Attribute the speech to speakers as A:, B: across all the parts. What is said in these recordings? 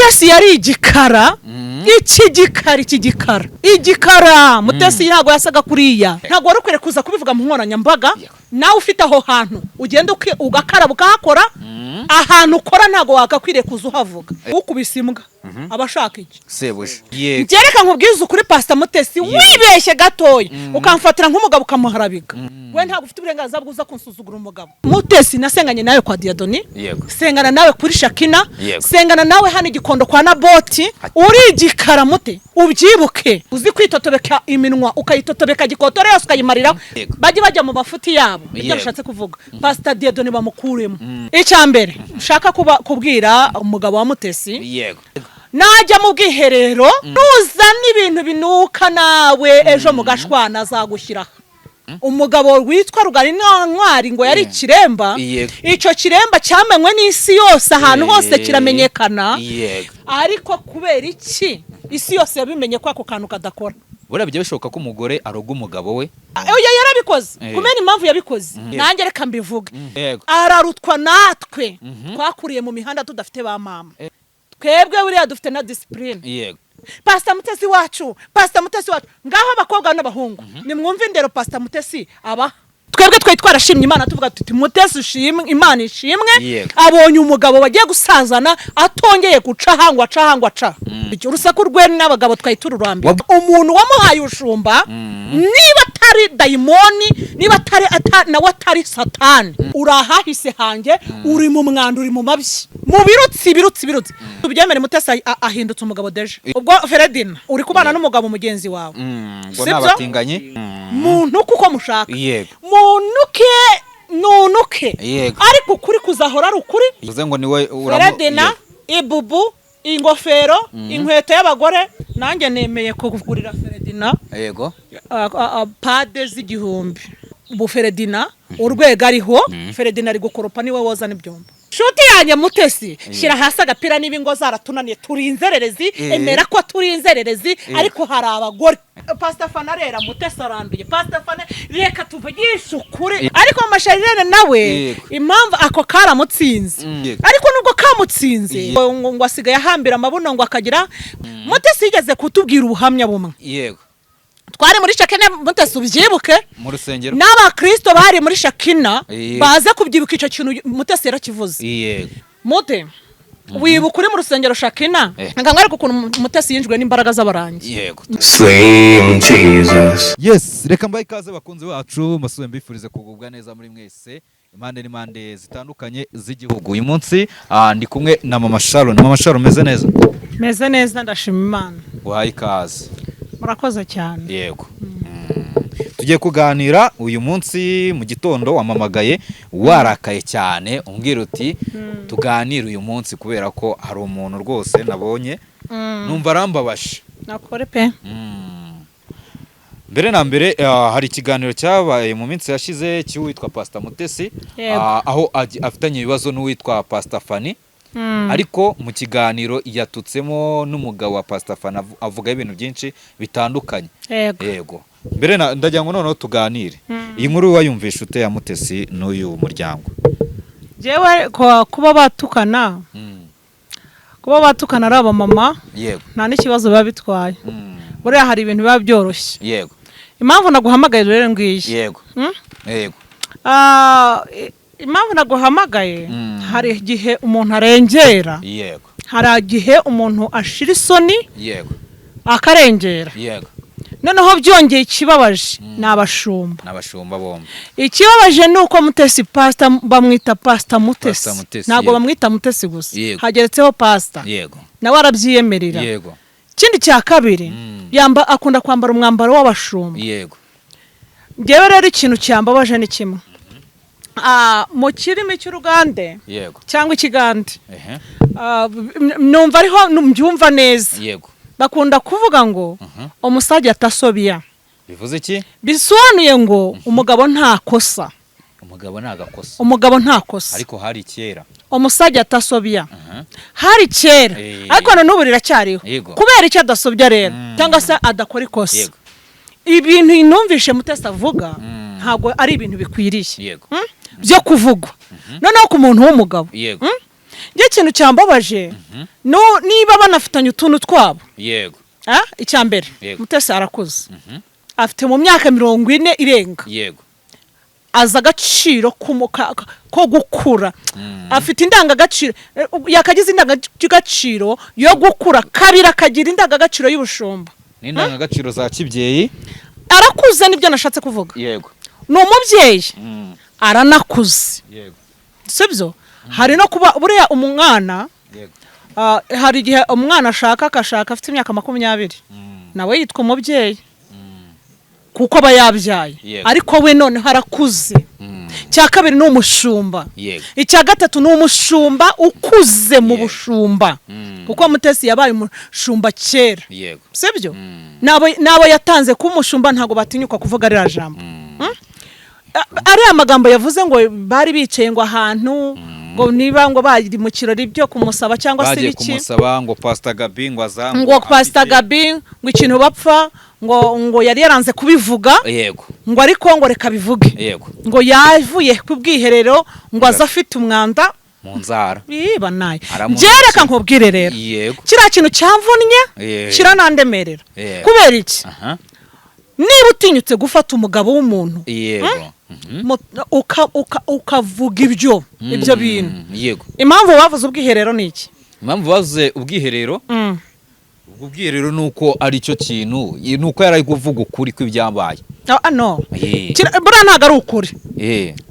A: Mutesi yari igikara, iki gikara, iki gikara, igikara. Mutesi ntabwo yasaga kuriya. Ntabwo wari ukwiye kuza kubivuga mu nkoranyambaga. Nawe ufite aho hantu ugenda ugakaraba, ukahakora. Ahantu ukora ntabwo wagakwiriye kuza uhavuga. Ukubise imbwa aba ashaka iki?
B: Sebuja, yego.
A: Byereka nkubwize ukuri, Pasita Mutesi, wibeshye gatoya ukamfatira nk'umugabo ukamuharabika, we ntabwo ufite uburenganzira bwuza kunsuzugura umugabo. Mutesi, nasenganye nawe kwa Diyadoni, sengana nawe kuri Shakina, sengana nawe hano Igikondo kwa Naboti. Uri igikara mute, ubyibuke. Uzi kwitotobeka iminwa, ukayitotobeka gikotore yose ukayimariraho. Bajye bajya mu mafuti yabo, nibyo bishatse kuvuga. Pasita Diyadoni bamukuremo. Icya mbere nshaka kuba kubwira umugabo wa Mutesi, najya mu bwiherero nuzana ibintu binuka, nawe ejo mu gashwana azagushyiraho. Umugabo witwa Rugari Ntwari ngo yari ikiremba. Icyo kiremba cyamenywe n'isi yose, ahantu hose kiramenyekana. Ariko kubera iki isi yose yabimenye ko ako kantu kadakora?
B: Buriya bijya bishoboka ko umugore aroga umugabo we?
A: Oya, yarabikoze. Kumena impamvu yabikoze, nanjye reka mbivuge. Ararutwa natwe twakuriye mu mihanda tudafite ba mama. Twebwe buriya dufite na discipline. Pasita Mutesi wacu, Pasita Mutesi wacu, ngaho abakobwa n'abahungu nimwumve indero Pasita Mutesi aba. Twebwe twari twarashimye Imana, tuvuga tuti: "Mutesi ushimwe, Imana ishimwe, abonye umugabo bagiye gusazana, atongeye guca hangwa aca hangwa aca." Urusaku rwe n'abagabo twari tururambiwe. Umuntu wamuhaye ubushumba, niba atari dayimoni, niba atari nawe atari Satani, uri ahahise hanjye, uri mu mwanda, uri mu mabyi, mu birutsi, birutsi, birutsi. Tubyemere, Mutesi ahindutse umugabo déjà. Ubwo Feredina uri kubana n'umugabo mugenzi wawe,
B: Ngo
A: Sibyo?
B: n'abatinganyi.
A: Muntu kuko mushaka, munuke nunuke, ariko ukuri kuzahora ari ukuri.
B: Bivuze ngo niwe uramu.
A: Feredina, ibubu, ingofero, inkweto y'abagore, nanjye nemeye kugurira Feredina pade z'igihumbi. Ubu Feredina urwego ariho, Feredina ari gukoropa, niwe woza n'ibyombo. Nshuti yanjye Mutesi, shyira hasi agapira. Niba ingo zaratunaniye, turi inzererezi. Emera ko turi inzererezi, ariko hari abagore. Pasita Fana arera, Mutesi aranduye. Pasita Fana, reka tuvugishe ukuri. Ariko Masharirene nawe, impamvu ako karamutsinze, ariko nubwo kamutsinze, ngo asigaye ahambira amabuno, ngo akagira. Mutesi yigeze kutubwira ubuhamya bumwe. Twari muri Shakina, Mutesi, ubyibuke.
B: Mu rusengero.
A: N'abakristo bari muri Shakina baze kubyibuka. Icyo kintu Mutesi yarakivuze. Mute, wibuka uri mu rusengero Shakina, nkangwereka ukuntu Mutesi yinjijwe n'imbaraga z'abarangi.
C: Slim Jesus.
B: Yes, reka mbahe ikaze bakunzi bacu, mbasuye, mbifurize kugubwa neza muri mwese impande n'impande zitandukanye z'igihugu. Uyu munsi ndi kumwe na Mama Sharon. Mama Sharon, umeze neza?
A: Meze neza, ndashima Imana.
B: Uhaye ikaze.
A: Murakoze cyane.
B: Yego. Tugiye kuganira uyu munsi. Mu gitondo wamamagaye warakaye cyane, umbwira uti: "Tuganire uyu munsi kubera ko hari umuntu rwose nabonye numva arambabaje."
A: Nakore pe.
B: Mbere na mbere, hari ikiganiro cyabaye mu minsi yashize cy'uwitwa Pastor Mutesi, aho afitanye ibibazo n'uwitwa Pastor Fani, ariko mu kiganiro yatutsemo n'umugabo wa Pastor Fani, avugaho ibintu byinshi bitandukanye. Yego, mbere na ndagira ngo noneho tuganire. Iyi nkuru wayumvishe ute ya Mutesi n'uyu muryango?
A: Jewe kuba batukana, kuba batukana ari abamama, nta n'ikibazo biba bitwaye. Buriya hari ibintu biba byoroshye. Impamvu naguhamagaye rero ngiyi.
B: Yego.
A: Impamvu naguhamagaye, hari igihe umuntu arengera, hari igihe umuntu ashira isoni, akarengera. Noneho byongeye, ikibabaje ni abashumba.
B: N'abashumba bombi.
A: Ikibabaje ni uko Mutesi, pasita, bamwita Pasita Mutesi.
B: Pastor Mutesi,
A: Ntabwo bamwita Mutesi gusa, hageretseho pasita. Nawe arabyiyemerera. Ikindi cya kabiri, akunda kwambara umwambaro w'abashumba. Ngewe rero ikintu cyambabaje ni kimwe. Mu kirimi cy'Urugande cyangwa Ikigande, numva ariho mbyumva neza, bakunda kuvuga ngo "Omusajja tasobya."
B: Bivuze iki?
A: Bisobanuye ngo umugabo nta kosa.
B: Umugabo ni agakosa.
A: Umugabo nta kosa.
B: Ariko hari kera.
A: Omusajja tasobya hari kera, ariko na n'ubu riracyariho. Kubera icyo adasobya rero, cyangwa se adakora ikosa, ibintu numvishe Mutesi avuga ntabwo ari ibintu bikwiriye byo kuvugwa noneho ku muntu w'umugabo. Njye ikintu cyambabaje, no niba banafitanye utuntu twabo. Icya mbere, Mutesi arakuze, afite mu myaka 40 irenga. Azi agaciro ko gukura, afite indangagaciro, yakagize indangagaciro yo gukura, kabiri akagira indangagaciro y'ubushumba.
B: N'indangagaciro za kibyeyi.
A: Arakuze, nibyo nashatse kuvuga. Ni umubyeyi, aranakuze. Sibyo, hari no kuba buriya umwana, hari igihe umwana ashaka, akashaka afite imyaka 20, nawe yitwa umubyeyi kuko aba yabyaye. Ariko we noneho arakuze. Icya kabiri, ni umushumba. Icya gatatu, ni umushumba ukuze mu bushumba, kuko Mutesi yabaye umushumba kera. Sibyo? N'abo yatanze kuba umushumba ntabwo batinyuka kuvuga ririya jambo. Ariya magambo yavuze ngo bari bicaye ngo ahantu, ngo niba ngo bari mu kirori byo kumusaba cyangwa se
B: Bagiye
A: ibiki.
B: kumusaba ngo Pastor Gabi ngo aza
A: Ngo Pastor Gabi, ngo ikintu bapfa, ngo yari yaranze kubivuga, ngo ariko ngo reka bivuge, ngo yavuye ku bwiherero, ngo aze afite umwanda
B: mu nzara.
A: Biba nayo.
B: Aramuzi.
A: Njye reka nkubwire rero, kiriya kintu cyamvunnye, kiranandemerera. Kubera iki? Niba utinyutse gufata umugabo w'umuntu, ukavuga ibyo bintu, impamvu bavuze ubwiherero ni iki?
B: Impamvu bavuze ubwiherero, ubwo bwiherero ni uko ari cyo kintu, ni uko yari ari kuvuga ukuri kw'ibyabaye.
A: Ah, no. Buriya ntabwo ari ukuri.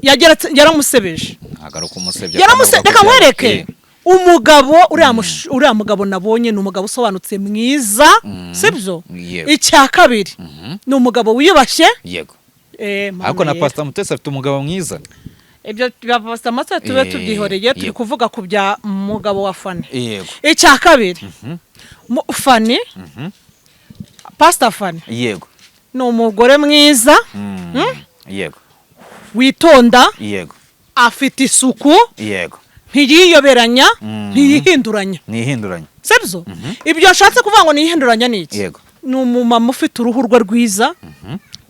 A: Yageretse, yaramusebeje.
B: Ntabwo ari ukumusebya.
A: Reka
B: Kandi avuga ko
A: nkwereke umugabo uriya, uriya mugabo nabonye ni umugabo usobanutse mwiza, sibyo?
B: Yego.
A: Icya kabiri, ni umugabo wiyubashye. Mama
B: Ariko na
A: yera.
B: Pastor Mutesi afite umugabo mwiza.
A: Ibyo bya Pastor Mutesi tube tubyihoreye, turi kuvuga ku bya mugabo wa Fani. Icya kabiri, Fani, Pastor Fani ni umugore mwiza, witonda, afite isuku, ntiyiyoberanya, ntiyihinduranya.
B: Ntihinduranya.
A: Sibyo? Ibyo ashatse kuvuga ngo ntiyihinduranya ni iki? Ni umumama ufite uruhu rwe rwiza,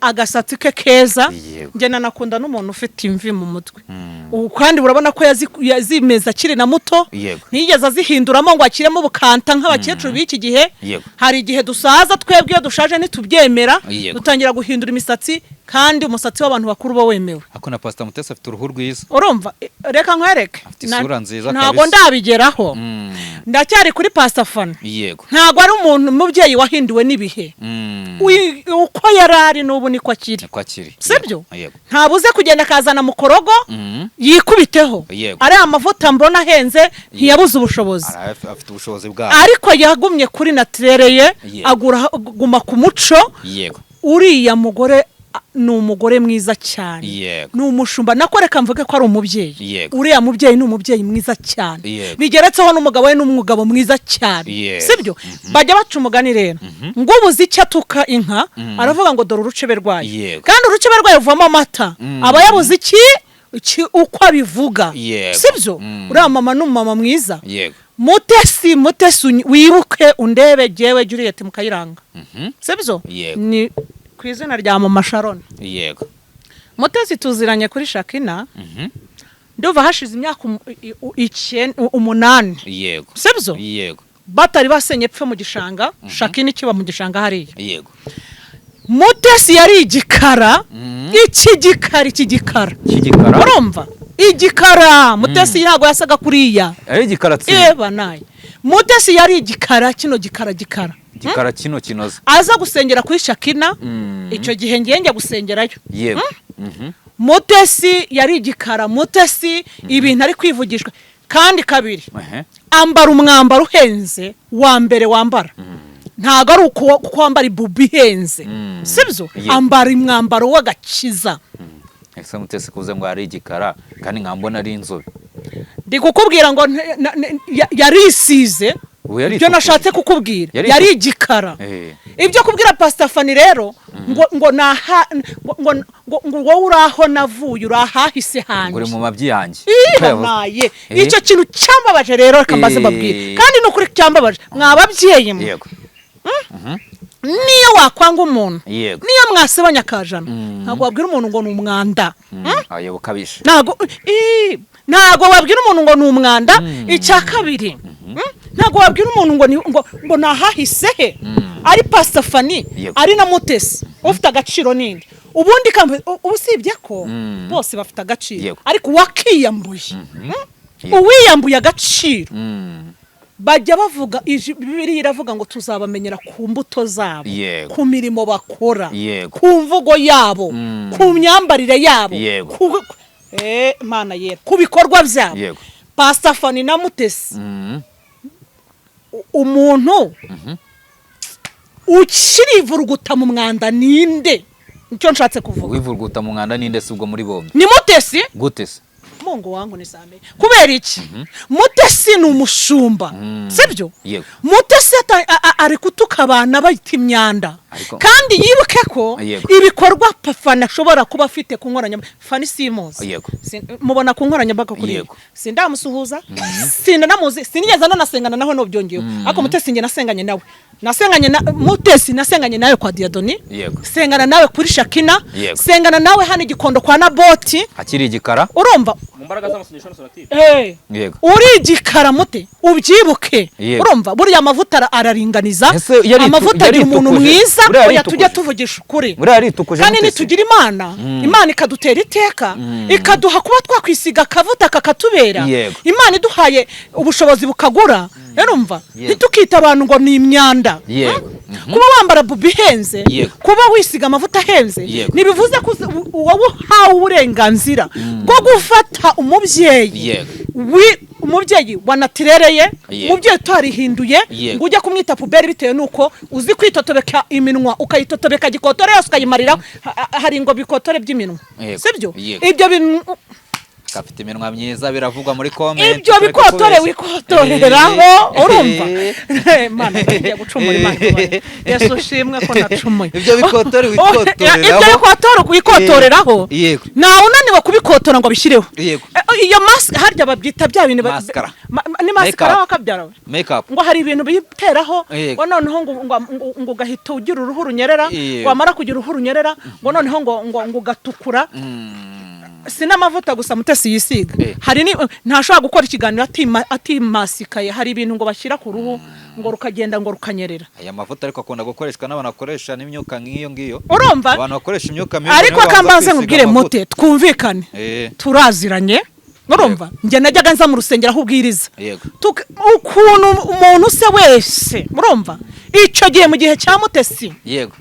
A: agasatsi ke keza. Njye nanakunda n'umuntu ufite imvi mu mutwe. Ubu kandi urabona ko yazimeze akiri na muto. Ntiyigeze azihinduramo ngo akiremo ubukanta nk'abakecuru b'iki gihe. Hari igihe dusaza, twebwe iyo dushaje ntitubyemera, dutangira guhindura imisatsi, kandi umusatsi w'abantu bakuru uba wemewe.
B: Ariko na Pastor Mutesi afite uruhu rwiza.
A: Urumva, reka nkwereke.
B: Afite isura nziza
A: Ntabwo
B: kabisa.
A: ndabigeraho, ndacyari kuri Pastor Fani. Ntabwo ari umuntu umubyeyi wahinduwe n'ibihe. Uko yari ari n'ubu niko akiri.
B: Niko akiri.
A: Sibyo?
B: Yego.
A: Ntabuze kugenda akazana mukorogo, yikubiteho. Ariya mavuta mbona ahenze, ntiyabuze ubushobozi.
B: Afite ubushobozi bwayo.
A: Ariko yagumye kuri naturelle ye, agura guma ku muco. Uriya mugore ni umugore mwiza cyane. Ni umushumba, nako reka mvuge ko ari umubyeyi. Uriya mubyeyi ni umubyeyi mwiza cyane. Bigeretseho n'umugabo we ni umugabo mwiza cyane. Sibyo? Bajya baca umugani rero ngo ubuze icyo atuka inka aravuga ngo dore urucebe rwayo. Kandi urucebe rwayo ruvamo amata. Aba yabuze iki uko abivuga. Sibyo? Uriya mama ni umumama mwiza. Mutesi, Mutesi, wibuke undebe jyewe Juliet Mukayiranga. Sibyo?
B: Yego.
A: Ni ku izina rya mama Sharon. Mutesi tuziranye kuri Shakina. Ndumva hashize imyaka 8. Sibyo?
B: Yego.
A: Batari basenye pfe mu gishanga, Shakina ikiba mu gishanga hariya. Mutesi yari igikara, iki gikara, iki gikara.
B: Cy'igikara.
A: Urumva, igikara. Mutesi ntabwo yasaga kuriya.
B: Ari igikara tsi.
A: Eba naye Mutesi yari igikara, kino gikara, gikara.
B: Igikara kino kinoze.
A: Aza gusengera kuri Shakina. Icyo gihe ngiye njya gusengerayo. Mutesi yari igikara. Mutesi ibintu ari kwivugishwa, kandi kabiri, ambara umwambaro uhenze wa mbere wambara, ntabwo ari uko kwambara ibubu ihenze. Sibyo?
B: Yego.
A: Ambara umwambaro w'agakiza.
B: Ese Mutesi kuze ngo ari igikara kandi nkambona ari inzobe?
A: Ndi kukubwira ngo yarisize.
B: Ubu yari
A: Ibyo
B: itukuye.
A: nashatse kukubwira,
B: Yari
A: yari
B: itukuye.
A: igikara. Ibyo kubwira Pastor Fani rero ngo naha ngo wowe uri aho navuye, uri ahahise
B: Ngo uri
A: hanjye.
B: mu mabyi yanjye.
A: Ihanaye. Icyo kintu cyambabaje rero, reka mbaze mbabwire, kandi ni ukuri cyambabaje, mwa babyeyi mwe. Niyo wakwanga umuntu, niyo mwasebanya akajana, ntabwo wabwira umuntu ngo ni umwanda.
B: Ayo bukabije.
A: Ntabwo Ntabwo wabwira umuntu ngo ni umwanda. Icya kabiri, ntabwo wabwira umuntu ngo nahahise he. Ari Pastor Fani, ari na Mutesi, ufite agaciro ninde ubundi? Usibye ko bose bafite agaciro, ariko uwakiyambuye, uwiyambuye agaciro, bajya bavuga, Bibiliya iravuga ngo tuzabamenyera ku mbuto zabo, ku mirimo bakora, ku mvugo yabo, ku myambarire yabo, ku Mana yera, ku bikorwa byabo. Pastor Fani na Mutesi, umuntu ukirivuruguta mu mwanda ninde? Nicyo nshatse kuvuga.
B: Wivuruguta mu mwanda ninde se ubwo muri bombi?
A: Ni Mutesi.
B: Gute se?
A: Mungu wangu, nisamehe. Kubera iki? Mutesi ni umushumba, sibyo?
B: Yego.
A: Mutesi ari kutuka abana bayita imyanda, kandi yibuke ko ibikorwa Fani ashobora kuba afite ku nkoranyambaga, Fani simuzi. Mubona ku nkoranyambaga kuri, sindamusuhuza, sindanamuzi, sinigeze nanasengana nawe n'ubyongeyeho. Ariko Mutesi njye nasenganye nawe, nasenganye na Mutesi, nasenganye nawe kwa Diyadoni, sengana nawe kuri Shakina, sengana nawe hano Igikondo kwa Naboti.
B: Akiri igikara.
A: Urumva?
D: Mu mbaraga z'amasengesho na sonatube.
A: Uri igikara mute, ubyibuke. Urumva, buriya amavuta araringaniza.
B: Ese
A: Amavuta agira umuntu
B: yaritukuje?
A: mwiza.
B: Buriya
A: Oya, tujye
B: yaritukuje.
A: tuvugisha ukuri.
B: Buriya yaritukuje
A: Kandi
B: Mutesi.
A: nitugira Imana, Imana ikadutera iteka, ikaduha kuba twakwisiga akavuta kakatubera, Imana iduhaye ubushobozi bukagura, urumva, ntitukite abantu ngo ni imyanda. Kuba wambara bubi ihenze, kuba wisiga amavuta ahenze, ntibivuze ko wowe uhawe uburenganzira bwo gufata umubyeyi, umubyeyi wanatirereye, umubyeyi utarihinduye, ngo ujye kumwita poubelle bitewe n'uko uzi kwitotobeka iminwa, ukayitotobeka gikotore yose ukayimarira. Hari ngo bikotore by'iminwa, sibyo?
B: Yego.
A: Ibyo bintu
B: Gafite iminwa myiza, biravugwa muri comment.
A: Ibyo
B: Tureke
A: bikotore
B: kubeshya.
A: wikotoreraho, urumva? Imana, ngiye gucumura, Imana ibabarire. Yesu ushimwe ko nacumuye.
B: Ibyo bikotore wikotoreraho.
A: Ibyo bikotore wikotoreraho, ntawe unaniwe kubikotora ngo abishyireho. Iyo mask harya babyita bya bintu
B: Mascara.
A: Ni mascara.
B: Makeup.
A: Wakabyara we.
B: Makeup.
A: Ngo hari ibintu biteraho, ngo noneho ngo ugahita ugira uruhu runyerera, wamara kugira uruhu runyerera, ngo noneho ngo ugatukura. Si n'amavuta gusa Mutesi yisiga. Hari ni ntashobora gukora ikiganiro atimasikaye. Hari ibintu ngo bashyira ku ruhu ngo rukagenda ngo rukanyerera.
B: Aya mavuta ariko akunda gukoreshwa n'abantu bakoresha n'imyuka nk'iyo ngiyo.
A: Urumva?
B: Abantu bakoresha imyuka mibi
A: Ariko
B: nibo banza
A: akambanze
B: kwisiga
A: nkubwire,
B: amavuta.
A: Mute, twumvikane. Turaziranye, urumva? Njye najyaga nza mu rusengero aho ubwiriza. Ukuntu umuntu se wese, urumva, icyo gihe mu gihe cya Mutesi,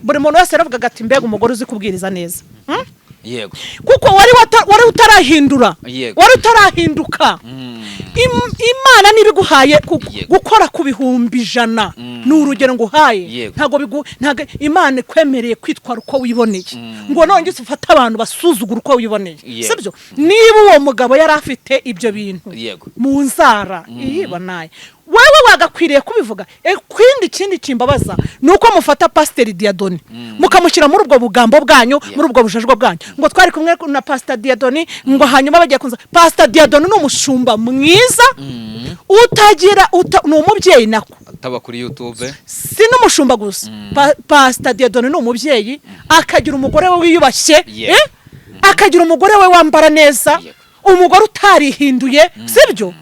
A: buri muntu wese yaravugaga ati: "Mbega umugore uzi kubwiriza neza!" Kuko wari utarahindura, wari utarahinduka. Imana niba iguhaye gukora ku 100,000, ni urugero nguhaye, ntabwo Imana ikwemereye kwitwara uko wiboneye, ngo nongere ufate abantu basuzugura uko wiboneye. Sibyo? Niba uwo mugabo yari afite ibyo bintu mu nzara iyiba naye, wewe wagakwiriye kubivuga. Ikindi kimbabaza ni uko mufata Pasiteri Diyadoni mukamushyira muri ubwo bugambo bwanyu, muri ubwo bujajwa bwanyu, ngo twari kumwe na Pasita Diyadoni, ngo hanyuma bagiye kunza. Pasita Diyadoni ni umushumba mwiza utagira ni umubyeyi nako.
B: Ataba kuri YouTube.
A: Si n'umushumba gusa. Pasita Diyadoni ni umubyeyi, akagira umugore we wiyubashye, akagira umugore we wambara neza, umugore utarihinduye, sibyo?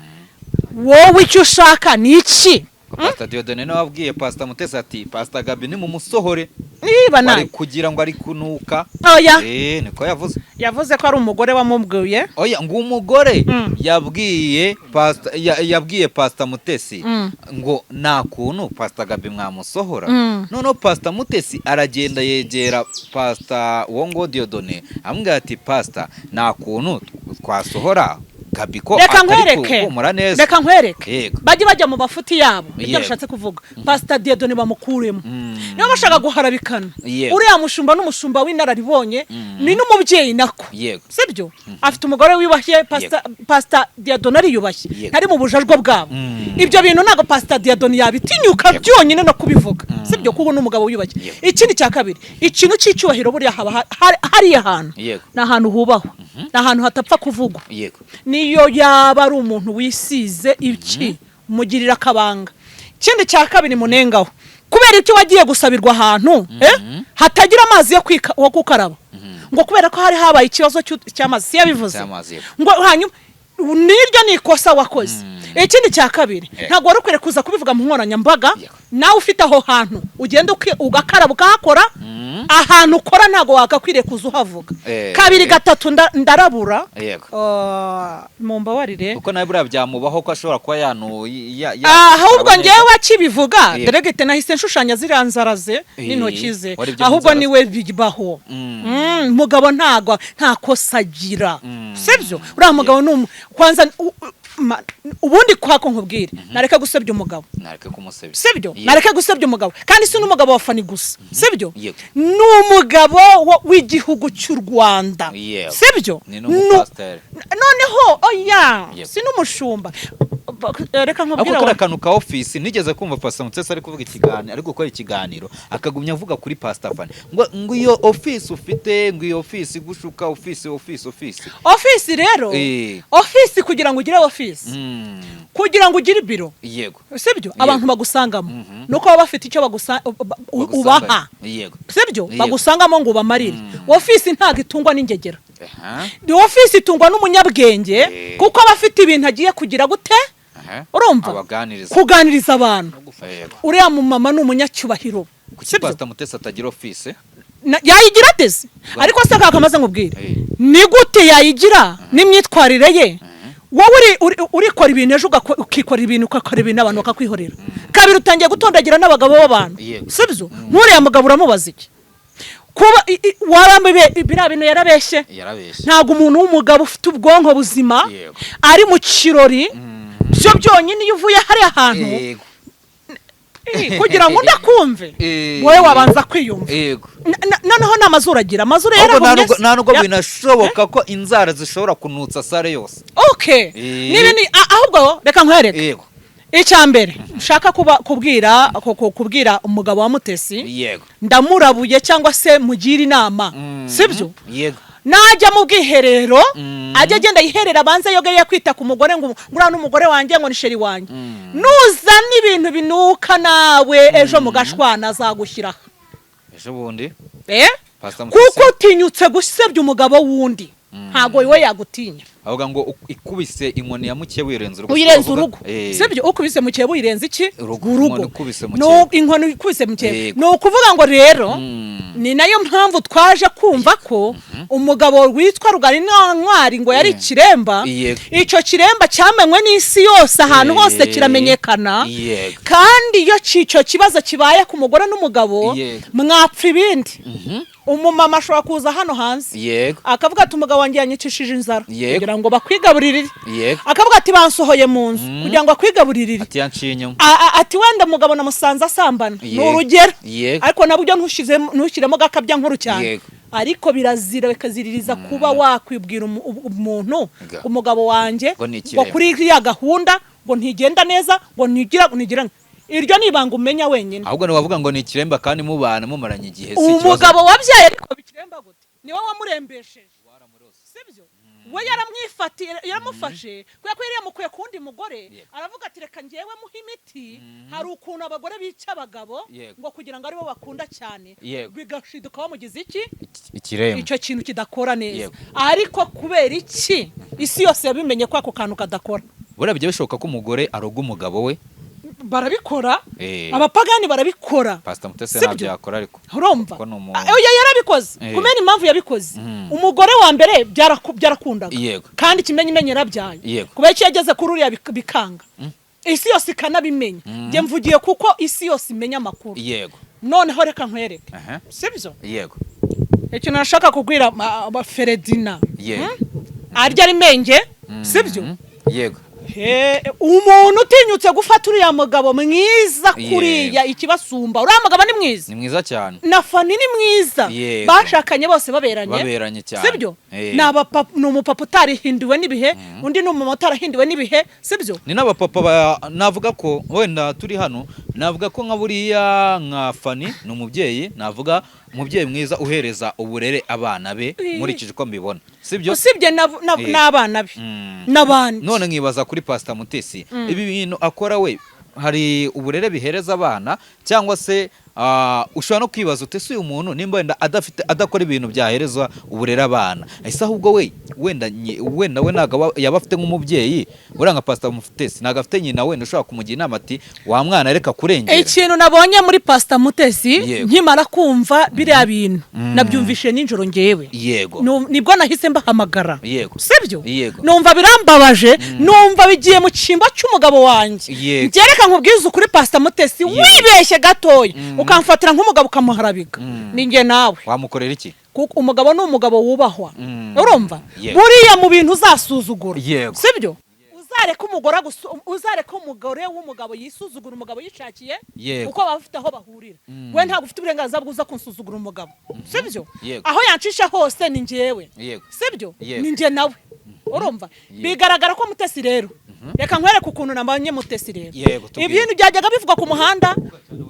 A: Wowe icyo ushaka ni iki?
B: Pastor Dieudonne nawe wabwiye Pastor Mutesi ati: "Pastor Gabi ni mumusohore."
A: Niba
B: Ari
A: nawe
B: kugira ngo ari kunuka.
A: Oya.
B: Niko yavuze.
A: Yavuze ko ari umugore wamubwiye.
B: Oya, ngo umugore yabwiye Pastor yabwiye Pastor Mutesi ngo nta kuntu Pastor Gabi mwamusohora. Noneho Pastor Mutesi aragenda yegera Pastor uwo ngo Dieudonne, amubwira ati: "Pastor, nta kuntu twasohora Gabi ko
A: Reka
B: atari
A: nkwereke.
B: guhumura neza."
A: Reka nkwereke. Bajye bajya mu mafuti yabo, nibyo bishatse kuvuga. Pastor Dieudonne bamukuremo niba bashaka guharabikana. Uriya mushumba n'umushumba w'inararibonye, ni n'umubyeyi nako. Sibyo? Afite umugore wiyubashye. Pastor Dieudonne ariyubashye, ntari mu bujajwa bwabo. Ibyo bintu ntabwo Pastor Dieudonne yabitinyuka byonyine no kubivuga, sibyo? Kuko ni umugabo wiyubashye. Ikindi cya kabiri, ikintu cy'icyubahiro, buriya haba hariya hantu ni ahantu hubahwa, ni ahantu hatapfa kuvugwa. Niyo yaba ari umuntu wisize iki, mugirira akabanga. Ikindi cya kabiri munengaho, kubera icyo wagiye gusabirwa ahantu hatagira amazi yo gukaraba, ngo kubera ko hari habaye ikibazo cy'amazi, si yabivuze?
B: Cy'amazi, yego.
A: Ngo hanyuma Niryo ni ikosa wakoze. Ikindi cya kabiri, ntabwo wari ukwiriye kuza kubivuga mu nkoranyambaga. Nawe ufite aho hantu ugenda ugakaraba, ukahakora. Ahantu ukora ntabwo wagakwiriye kuza uhavuga. Kabiri, gatatu, ndarabura. Mumbabarire.
B: Kuko nawe buriya byamubaho ko ashobora kuba yanu
A: Ahubwo ngewe akibivuga, deregite nahise nshushanya ziriya nzara ze n'intoki ze.
B: Wari ibyo mu
A: Ahubwo
B: nzara ze.
A: niwe bibaho. Mugabo ntago nta kosa agira, sibyo? Uriya mugabo ni kwanza ubundi kwako nkubwire, nareke gusebya umugabo.
B: Nareke kumusebya.
A: Sibyo? Nareke gusebya umugabo, kandi si n'umugabo wa Fani gusa, sibyo?
B: Yego.
A: Ni umugabo w'igihugu cy'u Rwanda. Sibyo?
B: Ni n'umupasiteri.
A: Noneho oya, si n'umushumba. Reka
B: Ariko
A: nkubwire
B: kariya kantu ka ofisi, nigeze kumva Pastor Mutesi ari kuvuga ikiganiro, ari gukora ikiganiro, akagumya avuga kuri Pastor Fani ngo iyo ofisi ufite, ngo iyo ofisi igushuka, ofisi, ofisi, ofisi.
A: Ofisi rero, ofisi, kugira ngo ugire ofisi, kugira ngo ugire ibiro, sibyo? Abantu bagusangamo nuko baba bafite icyo ubaha, sibyo? Bagusangamo ngo ubamarire. Ofisi ntabwo itungwa n'ingegera. Ofisi itungwa n'umunyabwenge, kuko aba afite ibintu agiye kugira gute? Urumva?
B: Abaganiriza.
A: Kuganiriza abantu. Uriya mumama ni umunyacyubahiro.
B: Kuki
A: Sibyo?
B: Pastor Mutesi atagira ofisi?
A: Yayigira ateze? Ariko se kakamaze nkubwire, ni gute yayigira n'imyitwarire ye? Wowe urikora ibintu, ejo ukikora ibintu, ugakora ibintu abantu bakakwihorera. Kabiri, utangiye gutondagira n'abagabo b'abantu. Sibyo? Nk'uriya mugabo uramubaza iki? Kuba warambiwe biriya bintu, yarabeshye.
B: Yarabeshye.
A: Ntabwo umuntu w'umugabo ufite ubwonko buzima ari mu kirori, byo byonyine iyo uvuye hariya hantu, kugira ngo undi akumve, wowe wabanza kwiyumva. Noneho ni amazuru agira amazuru
B: Ahubwo nta
A: yarahumye
B: nubwo
A: se.
B: Nta nubwo binashoboka ko inzara zishobora kunutsa salle yose.
A: Okay. Niba ni ahubwo reka nkwereke. Icya mbere nshaka kuba kubwira kubwira umugabo wa Mutesi, ndamurabuye cyangwa se mugire inama, sibyo?
B: Yego.
A: Najya mu bwiherero, ajya agenda yiherera, abanze yoge, ye kwita ku mugore ngo nguriya n'umugore wanjye, ngo ni chéri wanjye. Nuzana ibintu binuka nawe ejo mugashwana azagushyiraho.
B: Ejo bundi Pastor
A: Kuko
B: Mutesi
A: utinyutse gusebya umugabo w'undi, ntabwo we yagutinya.
B: Avuga ngo ikubise inkoni ya mukeba uyirenza urugo.
A: Uyirenza
B: Bavuga?
A: urugo. Sibyo? Ukubise mukeba uyirenza iki?
B: Urugo.
A: Urugo.
B: Inkoni ikubise mukeba.
A: Inkoni ikubise mukeba.
B: Yego.
A: Ni ukuvuga ngo rero, ni nayo mpamvu twaje kumva ko umugabo witwa Rugari Ntwari ngo yari ikiremba. Icyo kiremba cyamenywe n'isi yose, ahantu hose kiramenyekana. Kandi iyo icyo kibazo kibaye ku mugore n'umugabo, mwapfa ibindi. Umumama ashobora kuza hano hanze, akavuga ati: "Umugabo wanjye yanyicishije inzara," kugira ngo bakwigaburirire. Akavuga ati: "Bansohoye mu nzu," kugira ngo akwigaburirire.
B: Ati: "Yanciye inyuma."
A: Ati: "Wenda umugabo namusanze asambana." Ni urugero. Ariko nabwo ntushyiremo gakabya nkuru cyane. Ariko birazira, bikaziririza kuba wakwibwira umuntu, umugabo wanjye
B: Ngo ni
A: ngo
B: ikiremba.
A: kuri iriya gahunda ngo ntigenda neza, ngo ntigira ntigira. Iryo ni ibanga umenya wenyine.
B: Ahubwo ntiwavuga ngo ni ikiremba kandi mubana, mumaranye igihe, si ikibazo.
A: Umugabo wabyaye, ariko bikiremba gute? Niwe wamurembesheje, sibyo? We yaramwifatiye, yaramufashe kubera ko yari yamukuye ku wundi mugore. Aravuga ati: "Reka ngewe muhe imiti." Hari ukuntu abagore bica abagabo ngo kugira ngo aribo bakunda cyane, bigashiduka bamugize iki?
B: Ikiremba.
A: Icyo kintu kidakora neza. Ariko kubera iki isi yose yabimenye ko ako kantu kadakora?
B: Buriya bijya bishoboka ko umugore aroga umugabo we?
A: Barabikora. Abapagani barabikora.
B: Pastor Mutesi
A: Sibyo?
B: ntabyo yakora ariko.
A: Urumva?
B: Ko ni
A: Oya, yarabikoze. Kumenya impamvu yabikoze, umugore wa mbere byarakundaga. Kandi ikimenyimenyi yarabyaye. Kubera ko iyo yageze kuri uriya bikanga, isi yose ikanabimenya. Njye mvugiye kuko isi yose imenya amakuru. Noneho reka nkwereke. Sibyo?
B: Yego.
A: Ikintu nashaka kubwira Feredina, Arya ari menge, sibyo?
B: Yego.
A: He, umuntu utinyutse gufata uriya mugabo mwiza kuriya, ikibasumba, uriya mugabo ni mwiza.
B: Ni mwiza cyane.
A: Na Fani ni mwiza. Bashakanye bose baberanye.
B: Baberanye cyane.
A: Sibyo? Ni umupapa utarihinduwe n'ibihe, undi ni umumama utarahinduwe n'ibihe, sibyo?
B: Ni n'abapapa navuga ko wenda turi hano, navuga ko nka buriya nka Fani ni umubyeyi, navuga umubyeyi mwiza uhereza uburere abana be, nkurikije uko mbibona, sibyo?
A: Usibye n'abana be n'abandi.
B: None nkibaza kuri Pastor Mutesi, ibi bintu akora we hari uburere bihereza abana cyangwa se Ushobora no kwibaza uti: "Ese uyu muntu nimba wenda adafite, adakora ibintu byaherezwa uburere abana, ese ahubwo we wenda wenda we ntabwo yaba afite nk'umubyeyi?" Buriya nka Pastor Mutesi ntabwo afite nyina wenda ushobora kumugira inama ati: "Wa mwana, reka kurengera."
A: Ikintu nabonye muri Pasita Mutesi, nkimara kumva biriya bintu, nabyumvishe nijoro ngewe. Nibwo nahise mbahamagara. Sibyo?
B: Yego.
A: Numva birambabaje, numva bigiye mu cyimbo cy'umugabo wanjye. Reka nkubwize ukuri, Pasita Mutesi, wibeshye gatoya ukamfatira nk'umugabo ukamuharabika, ni njye nawe.
B: Wamukorera iki?
A: Kuko umugabo ni umugabo wubahwa. Urumva?
B: Yego.
A: Buriya mu bintu uzasuzugura,
B: Yego.
A: sibyo, uzareka umugore w'umugabo yisuzugura umugabo yishakiye, kuko baba bafite aho bahurira. We ntabwo ufite uburenganzira bwuza kunsuzugura umugabo, sibyo?
B: Yego.
A: Aho yancisha hose ni njyewe. Sibyo?
B: Yego.
A: Ni njye nawe, urumva?
B: Yego.
A: Bigaragara ko Mutesi rero, reka nkwereke ukuntu nabonye Mutesi rero.
B: Yego, tubwire.
A: Ibintu byajyaga bivugwa ku muhanda,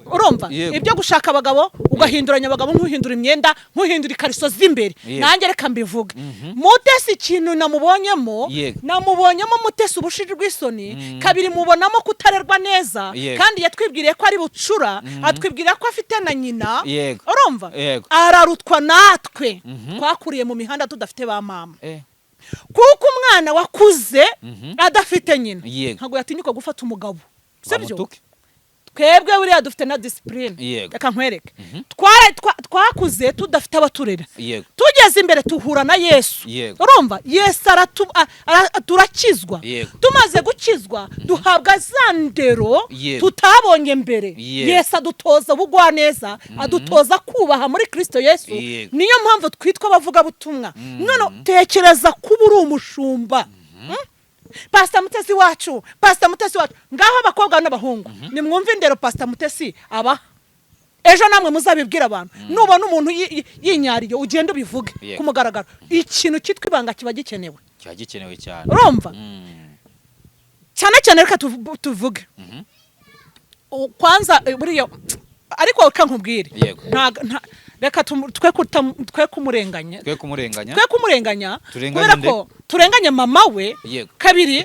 A: urumva?
B: Yego.
A: Ibyo gushaka abagabo, ugahinduranya abagabo nk'uhindura imyenda, nk'uhindura ikariso z'imbere.
B: Yego.
A: Nanjye reka mbivuge, Mutesi ikintu namubonyemo, namubonyemo Mutesi ubushiji bw'isoni. Kabiri, mubonamo kutarerwa neza. Kandi yatwibwiriye ko ari bucura, atwibwira ko afite na nyina. Urumva?
B: Yego.
A: Ararutwa natwe twakuriye mu mihanda tudafite ba mama, kuko umwana wakuze adafite nyina ntabwo yatinyuka gufata umugabo, sibyo?
B: Bamutuke.
A: Twebwe buriya dufite na discipline. Reka nkwereke. Twakuze tudafite abaturera. Tugeze imbere tuhura na Yesu. Urumva, Yesu turakizwa. Tumaze gukizwa duhabwa za ndero tutabonye mbere. Yesu adutoza ubugwaneza, adutoza kubaha muri Kirisito Yesu. Niyo mpamvu twitwa abavugabutumwa. None tekereza kuba uri umushumba. Pasita Mutesi wacu, Pasita Mutesi wacu, ngaho abakobwa n'abahungu nimwumve indero Pasita Mutesi abaha. Ejo namwe muzabibwira abantu. Nubona umuntu yinyariye, ugende ubivuge ku mugaragaro. Ikintu cyitwa ibanga kiba gikenewe.
B: Kiba gikenewe cyane.
A: Urumva? Cyane cyane reka tuvuge. Kwanza buriya, ariko reka nkubwire. Reka twe kumurenganya.
B: Twe kumurenganya.
A: Twe kumurenganya.
B: Turenganye
A: kubera
B: nde?
A: ko turenganye mama we. Kabiri,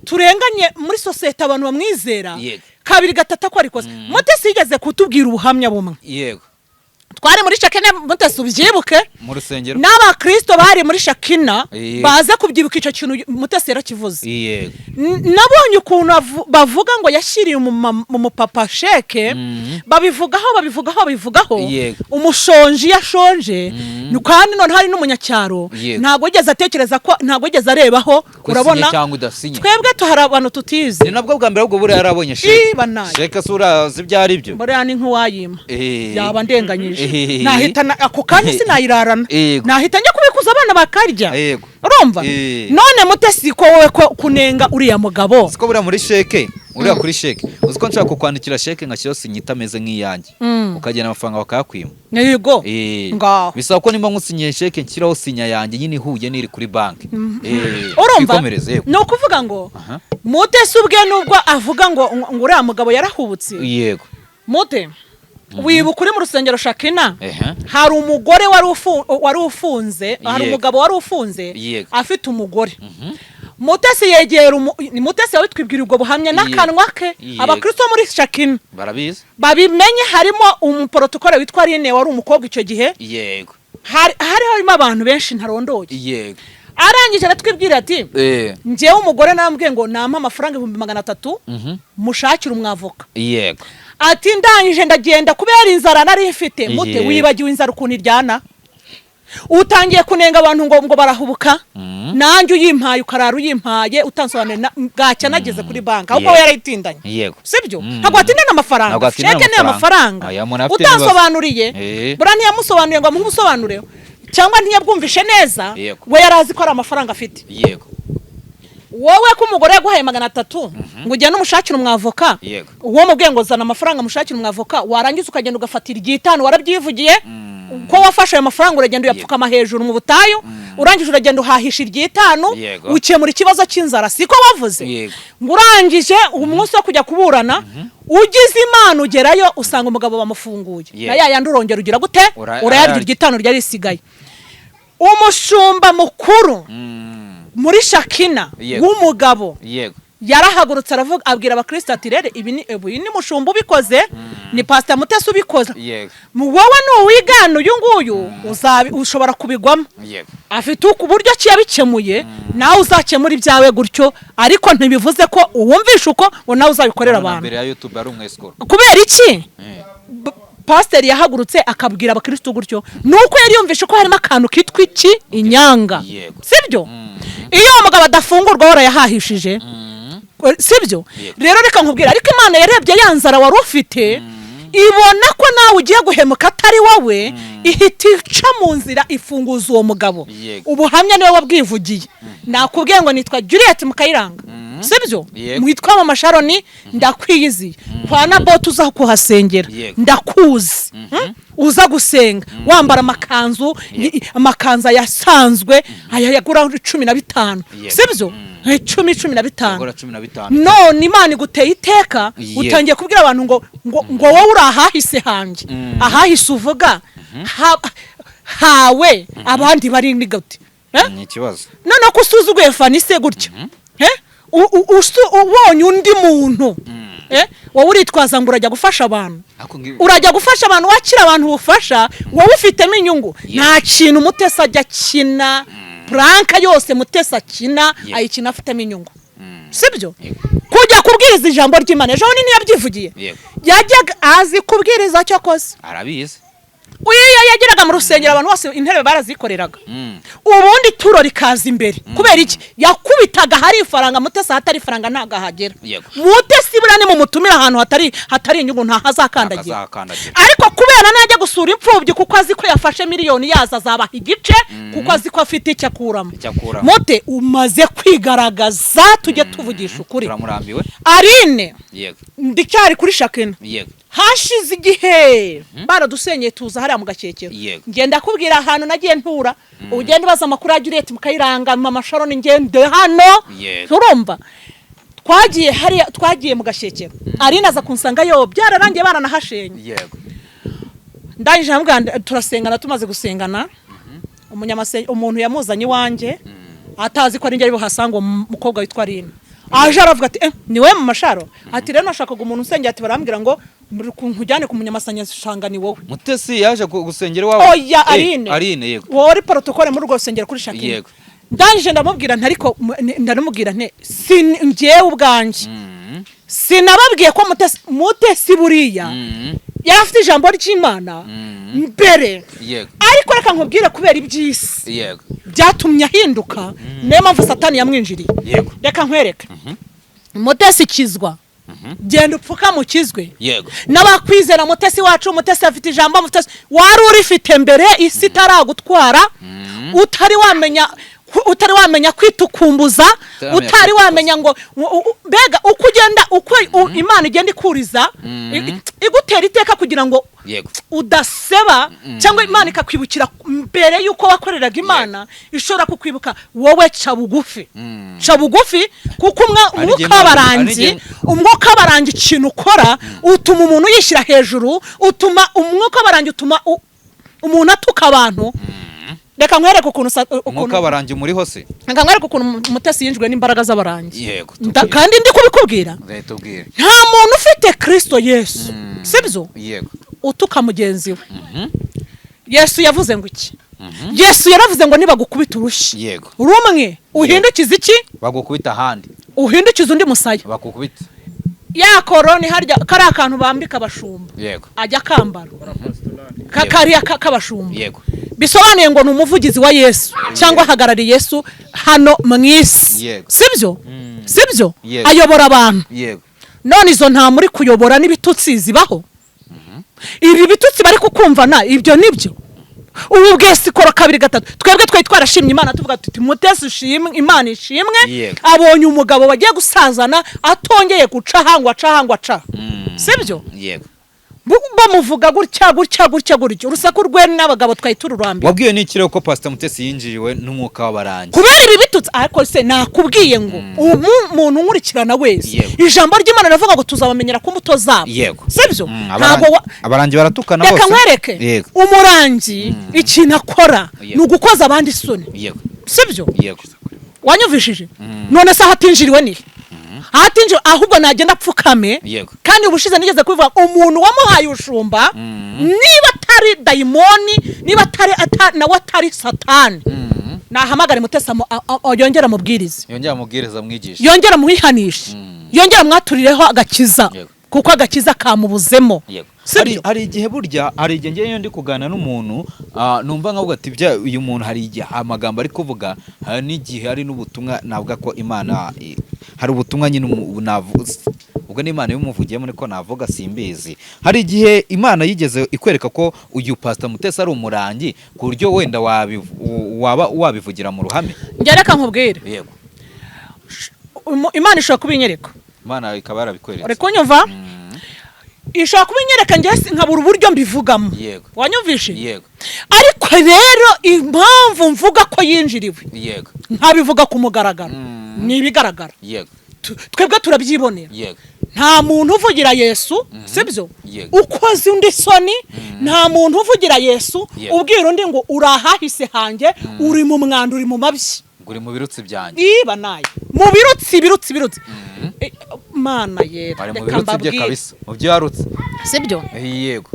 A: turenganye muri sosiyete abantu bamwizera. Kabiri, gatatu, ko arikoze. Mutesi yigeze kutubwira ubuhamya bumwe. Twari muri Shakina, Mutesi ubyibuke.
B: Mu rusengero.
A: N'abakristo bari muri Shakina baze kubyibuka icyo kintu Mutesi yarakivuze. Nabonye ukuntu bavuga ngo yashyiriye umupapa sheke. Babivugaho, babivugaho, babivugaho. Umushonji iyo ashonje ni kandi none hari n'umunyacyaro, ntabwo yigeze atekereza ko, ntabwo yigeze arebaho.
B: Ko
A: Urabona,
B: usinye cyangwa udasinye.
A: twebwe tuhari abantu tutize.
B: Ni nabwo bwa mbere ahubwo buriya yarabonye sheke.
A: Iba nayo.
B: Sheke se urazi ibyo ari byo?
A: Buriya ni nk'uwayima, yaba ndenganyije. Nahita ako kanya sinayirarana. Nahita njya kubikuza abana bakarya. Urumva? None Mutesi, ko wowe ko kunenga uriya mugabo?
B: Siko buriya muri sheke, uriya kuri sheke, uzi ko nshaka kukwandikira sheke ngashyiraho sinya itameze nk'iyanjye, ukagenda amafaranga bakayakwima?
A: Yego. Ngaho.
B: Bisaba ko nimba nkusinyiye sheke nshyiraho sinya yanjye nyine ihuye n'iri kuri banki.
A: Urumva?
B: Twikomereze, yego.
A: Ni ukuvuga ngo Mutesi ubwe nubwo avuga ngo uriya mugabo yarahubutse, Mute, wibuka uri mu rusengero Shakina, hari umugore wari ufunze, hari umugabo wari ufunze afite umugore. Mutesi yegera ni Mutesi wabitwibwira ubwo buhamya n'akanwa ke. Abakristo bo muri Shakina
B: barabizi.
A: babimenye. Harimo umuporotokole witwa Rine wari umukobwa icyo gihe. Hari harimo abantu benshi ntarondoye. Arangije aratwibwira ati: "Njyewe umugore narambwiye ngo nampe amafaranga 300,000 mushakire umwavoka." Ati: "Ndangije ndagenda kubera inzara nari mfite." Mute, wibagiwe inzara ukuntu iryana? Utangiye kunenga abantu ngo barahubuka. Nanjye uyimpaye ukarara uyimpaye utansobanuye, bwacya nageze kuri banki, ahubwo we yarayitindanye. Sibyo? Ntabwo watindana amafaranga.
B: Ntabwo watindana
A: Sheke ni
B: amafaranga.
A: amafaranga.
B: Aya, umuntu afite ibibazo.
A: Utansobanuriye, buriya ntiyamusobanuriye ngo amuhe ubusobanuro, cyangwa ntiyabwumvishe neza. We yari azi ko ari amafaranga afite. Wowe ko umugore yaguhaye 300 ngo ugende umushakire umwavoka, uwo mubwiye ngo zana amafaranga mushakire umwavoka, warangiza ukagenda ugafatira iry'itanu, warabyivugiye ko wafashe ayo mafaranga, uragenda uyapfukama hejuru mu butayu, urangije uragenda uhahisha iry'itanu, ukemura ikibazo cy'inzara, siko wavuze?
B: Yego.
A: Ngo urangije umunsi wo kujya kuburana, ugize Imana ugerayo usanga umugabo bamufunguye, na ya yandi urongera ugira gute? Urayarya. Iry'itanu ryari risigaye. Umushumba mukuru muri Shakina w'umugabo yarahagurutse aravuga, abwira abakristo ati: "Rero ibi ni, ubu ni mushumba ubikoze." Ni Pastor Mutesi ubikoza.
B: Yego.
A: Wowe nuwigana uyu nguyu, ushobora kubigwamo. Afite uburyo ki yabikemuye, nawe uzakemura ibyawe gutyo, ariko ntibivuze ko uwumvisha uko ngo nawe uzabikorera
B: Urabona
A: abantu.
B: Mbere ya YouTube ari umwesikoro.
A: Kubera iki pasiteri yahagurutse akabwira abakirisitu gutyo? Ni uko yari yumvishe ko harimo akantu kitwa iki? Inyanga. Sibyo? Iyo uwo mugabo adafungurwa, warayahahishije, sibyo?
B: Yego.
A: Rero reka nkubwire, ariko Imana yarebye ya nzara wari ufite, ibona ko nawe ugiye guhemuka atari wowe, ihita ica mu nzira ifunguza uwo mugabo.
B: Yego.
A: Ubuhamya niwe wabwivugiye. Nakubwiye ngo nitwa Juliet Mukayiranga, sibyo?
B: Yego.
A: Mwitwa Mama Sharoni, ndakwiyiziye. Kwa Naboti uza kuhasengera. Ndakuzi. Uza gusenga wambara amakanzu, amakanzu yasanzwe aya yagura 15. Sibyo? 10, 15.
B: Yagura 15.
A: None Imana iguteye iteka, utangiye kubwira abantu ngo wowe uri ahahise hanjye. Ahahise uvuga hawe, abandi bari ni gute? Eh?
B: Ni ikibazo.
A: Noneho ko usuzuguye Fanise gutya, Eh? Ubonye undi muntu, Eh? Wowe uritwaza ngo urajya gufasha abantu.
B: Ariko
A: Urajya gufasha abantu, wakira abantu ubufasha, wowe ufitemo inyungu. Nta kintu Mutesi ajya akina. Prank yose Mutesi akina, ayikina afitemo inyungu, sibyo?
B: Yego.
A: Kujya kubwiriza ijambo ry'Imana ejo bundi, ntiyabyivugiye?
B: Yego.
A: Yajyaga azi kubwiriza cyo koze.
B: Arabizi.
A: Iyo yageraga mu rusengero, abantu bose intebe barazikoreraga. Ubundi turo rikaza imbere. Kubera iki? Yakubitaga hari ifaranga. Mutesi ahatari ifaranga ntabwo ahagera. Mutesi buriya nimumutumira ahantu hatari inyungu, ntahazakandagira.
B: Ntahazakandagira.
A: Ariko kubera najya gusura imfubyi, kuko azi ko yafashe miliyoni yazo, azabaha igice, kuko azi ko afite icyo akuramo.
B: Icyo akuramo.
A: Mute, umaze kwigaragaza, tujye tuvugisha ukuri.
B: Turamurambiwe.
A: Arine,
B: Yego.
A: ndicyari kuri Shakina. Hashize igihe baradusenyeye, tuza hariya mu Gakekero. Ngenda kubwira ahantu nagiye ntura, ugenda ubaza amakuru ya Juliet Mukayiranga, Mama Sharon, ngende hano. Urumva, twagiye hariya, twagiye mu Gakekero, Arine aza kunsanga yo byararangiye, baranahashenye. Ndangije ndamubwira, turasengana. Tumaze gusengana, umuntu yamuzanye iwanjye atazi ko ari njye ari buhasanga. Uwo mukobwa witwa Aline aje aravuga ati: "Eh, ni wowe Mama Sharo?" Ati: "Rero nashakaga umuntu usengera." Ati: "Barambwira ngo nkujyane ku munyamasanga, ni wowe."
B: Mutesi yaje gusengera iwawe?
A: Oya.
B: Eh,
A: Aline.
B: Aline, yego.
A: Wowe uri protocole muri urwo rusengero kuri Shakira. Ndangije ndamubwira nti: "Ariko ndamubwira nti si njyewe ubwanjye sinababwiye ko Mutesi buriya yari afite ijambo ry'Imana mbere?" Ariko reka nkubwire, kubera iby'isi byatumye ahinduka, niyo mpamvu Satani yamwinjiriye. Reka nkwereke, Mutesi ikizwa, genda upfukame ukizwe. N'abakwizera, Mutesi wacu, Mutesi afite ijambo, Mutesi wari urifite mbere isi itaragutwara, utari wamenya kwitukumbuza.
B: Utaramenya
A: Utari
B: kwitukuza.
A: wamenya ngo mbega uko ugenda, uko Imana igenda ikuriza, igutera iteka kugira ngo udaseba, cyangwa Imana ikakwibukira mbere y'uko wakoreraga Imana, ishobora kukwibuka. Wowe ca bugufi, ca bugufi, kuko
B: Hari igihe
A: umwuka w'abarangi, umwuka w'abarangi, ikintu ukora utuma umuntu yishyira hejuru, utuma umwuka w'abarangi utuma umuntu atuka abantu. Reka nkwereke ukuntu
B: Umwuka w'abarangi muri hose.
A: Reka nkwereke ukuntu Mutesi yinjijwe n'imbaraga z'abarangi.
B: Tubwire.
A: Kandi ndi kubikubwira.
B: Tubwire.
A: Nta muntu ufite Kristo Yesu, sibyo?
B: Yego.
A: Utuka mugenzi we. Yesu yavuze ngo iki? Yesu yaravuze ngo nibagukubita urushyi rumwe, uhindukize iki?
B: Bagukubita ahandi.
A: Uhindukize undi musaya.
B: Bakukubita.
A: Ya koroni harya, kariya kantu bambika abashumba, ajya akambara kariya k'abashumba. Bisobanuye ngo ni umuvugizi wa Yesu, cyangwa ahagarariye Yesu hano mu isi. Sibyo? Sibyo?
B: Yego.
A: Ayobora abantu. None izo nta muri kuyobora n'ibitutsi zibaho, ibi bitutsi bari kukumvana, ibyo nibyo. Ubu bwesikoro kabiri gatatu, twebwe twari twarashimye Imana, tuvuga tuti: "Mutesi ushimwe, Imana ishimwe, abonye umugabo bagiye gusazana, atongeye guca hangwa aca hangwa aca." Sibyo?
B: Yego.
A: Bamuvuga gutya gutya gutya gutya, urusaku rwe n'abagabo twari tururambiwe.
B: Wabwiwe n'ikirego ko Pastor Mutesi yinjiriwe n'umwuka w'abarangi?
A: Kubera ibi bitutsi. Ariko se nakubwiye ngo ubu muntu nkurikirana wese, ijambo ry'Imana riravuga ngo tuzabamenyera ku mbuto zabo. Sibyo? Ntabwo
B: Abarangi baratukana
A: Reka
B: bose.
A: nkwereke, umurangi ikintu akora ni ugukoza abandi isoni. Sibyo?
B: Yego.
A: Wanyumvishije? None se aho atinjiriwe ni Ahatinjiriwe ahubwo nagenda apfukame. Kandi ubushize nigeze kubivuga, umuntu wamuhaye ubushumba, niba atari dayimoni, niba atari nawe atari Satani, nahamagare Mutesi, yongere amubwirize.
B: Yongera amubwiriza, amwigisha.
A: Yongere amuhihanishe, yongere amwaturireho agakiza, kuko agakiza kamubuzemo. Si
B: Hari,
A: byo?
B: hari igihe burya, hari igihe ngewe iyo ndi kuganira n'umuntu, numva nkavuga ati bya uyu muntu, hari igihe amagambo ari kuvuga, hari n'igihe hari n'ubutumwa navuga ko Imana hari ubutumwa nyine ubwo n'Imana yumuvugiyemo, niko navuga, simbizi. Hari igihe Imana yigeze ikwereka ko uyu Pastor Mutesi ari umurangi, ku buryo wenda waba wabivugira mu ruhame?
A: Njye reka nkubwire. Imana ishobora kubinyereka.
B: Imana ikaba yarabikweretse.
A: Uri kunyumva? Ishobora kubinyereka, njye nkabura uburyo mbivugamo. Wanyumvishe?
B: Yego.
A: Ariko rero impamvu mvuga ko yinjiriwe, nkabivuga ku mugaragaro, ni ibigaragara. Twebwe turabyibonera. Nta muntu uvugira Yesu, sibyo?
B: Yego.
A: Ukoze undi soni, nta muntu uvugira Yesu ubwira undi ngo uri ahahise hanjye, uri mu mwanda, uri mu mabyi.
B: Ngo uri mu birutsi byanjye.
A: Iba nayo mu birutsi, birutsi, birutsi. Mana yera!
B: Ari mu
A: Reka
B: birutsi bye.
A: mbabwire.
B: Kabisa, mu byo yarutse.
A: Sibyo?
B: Yego.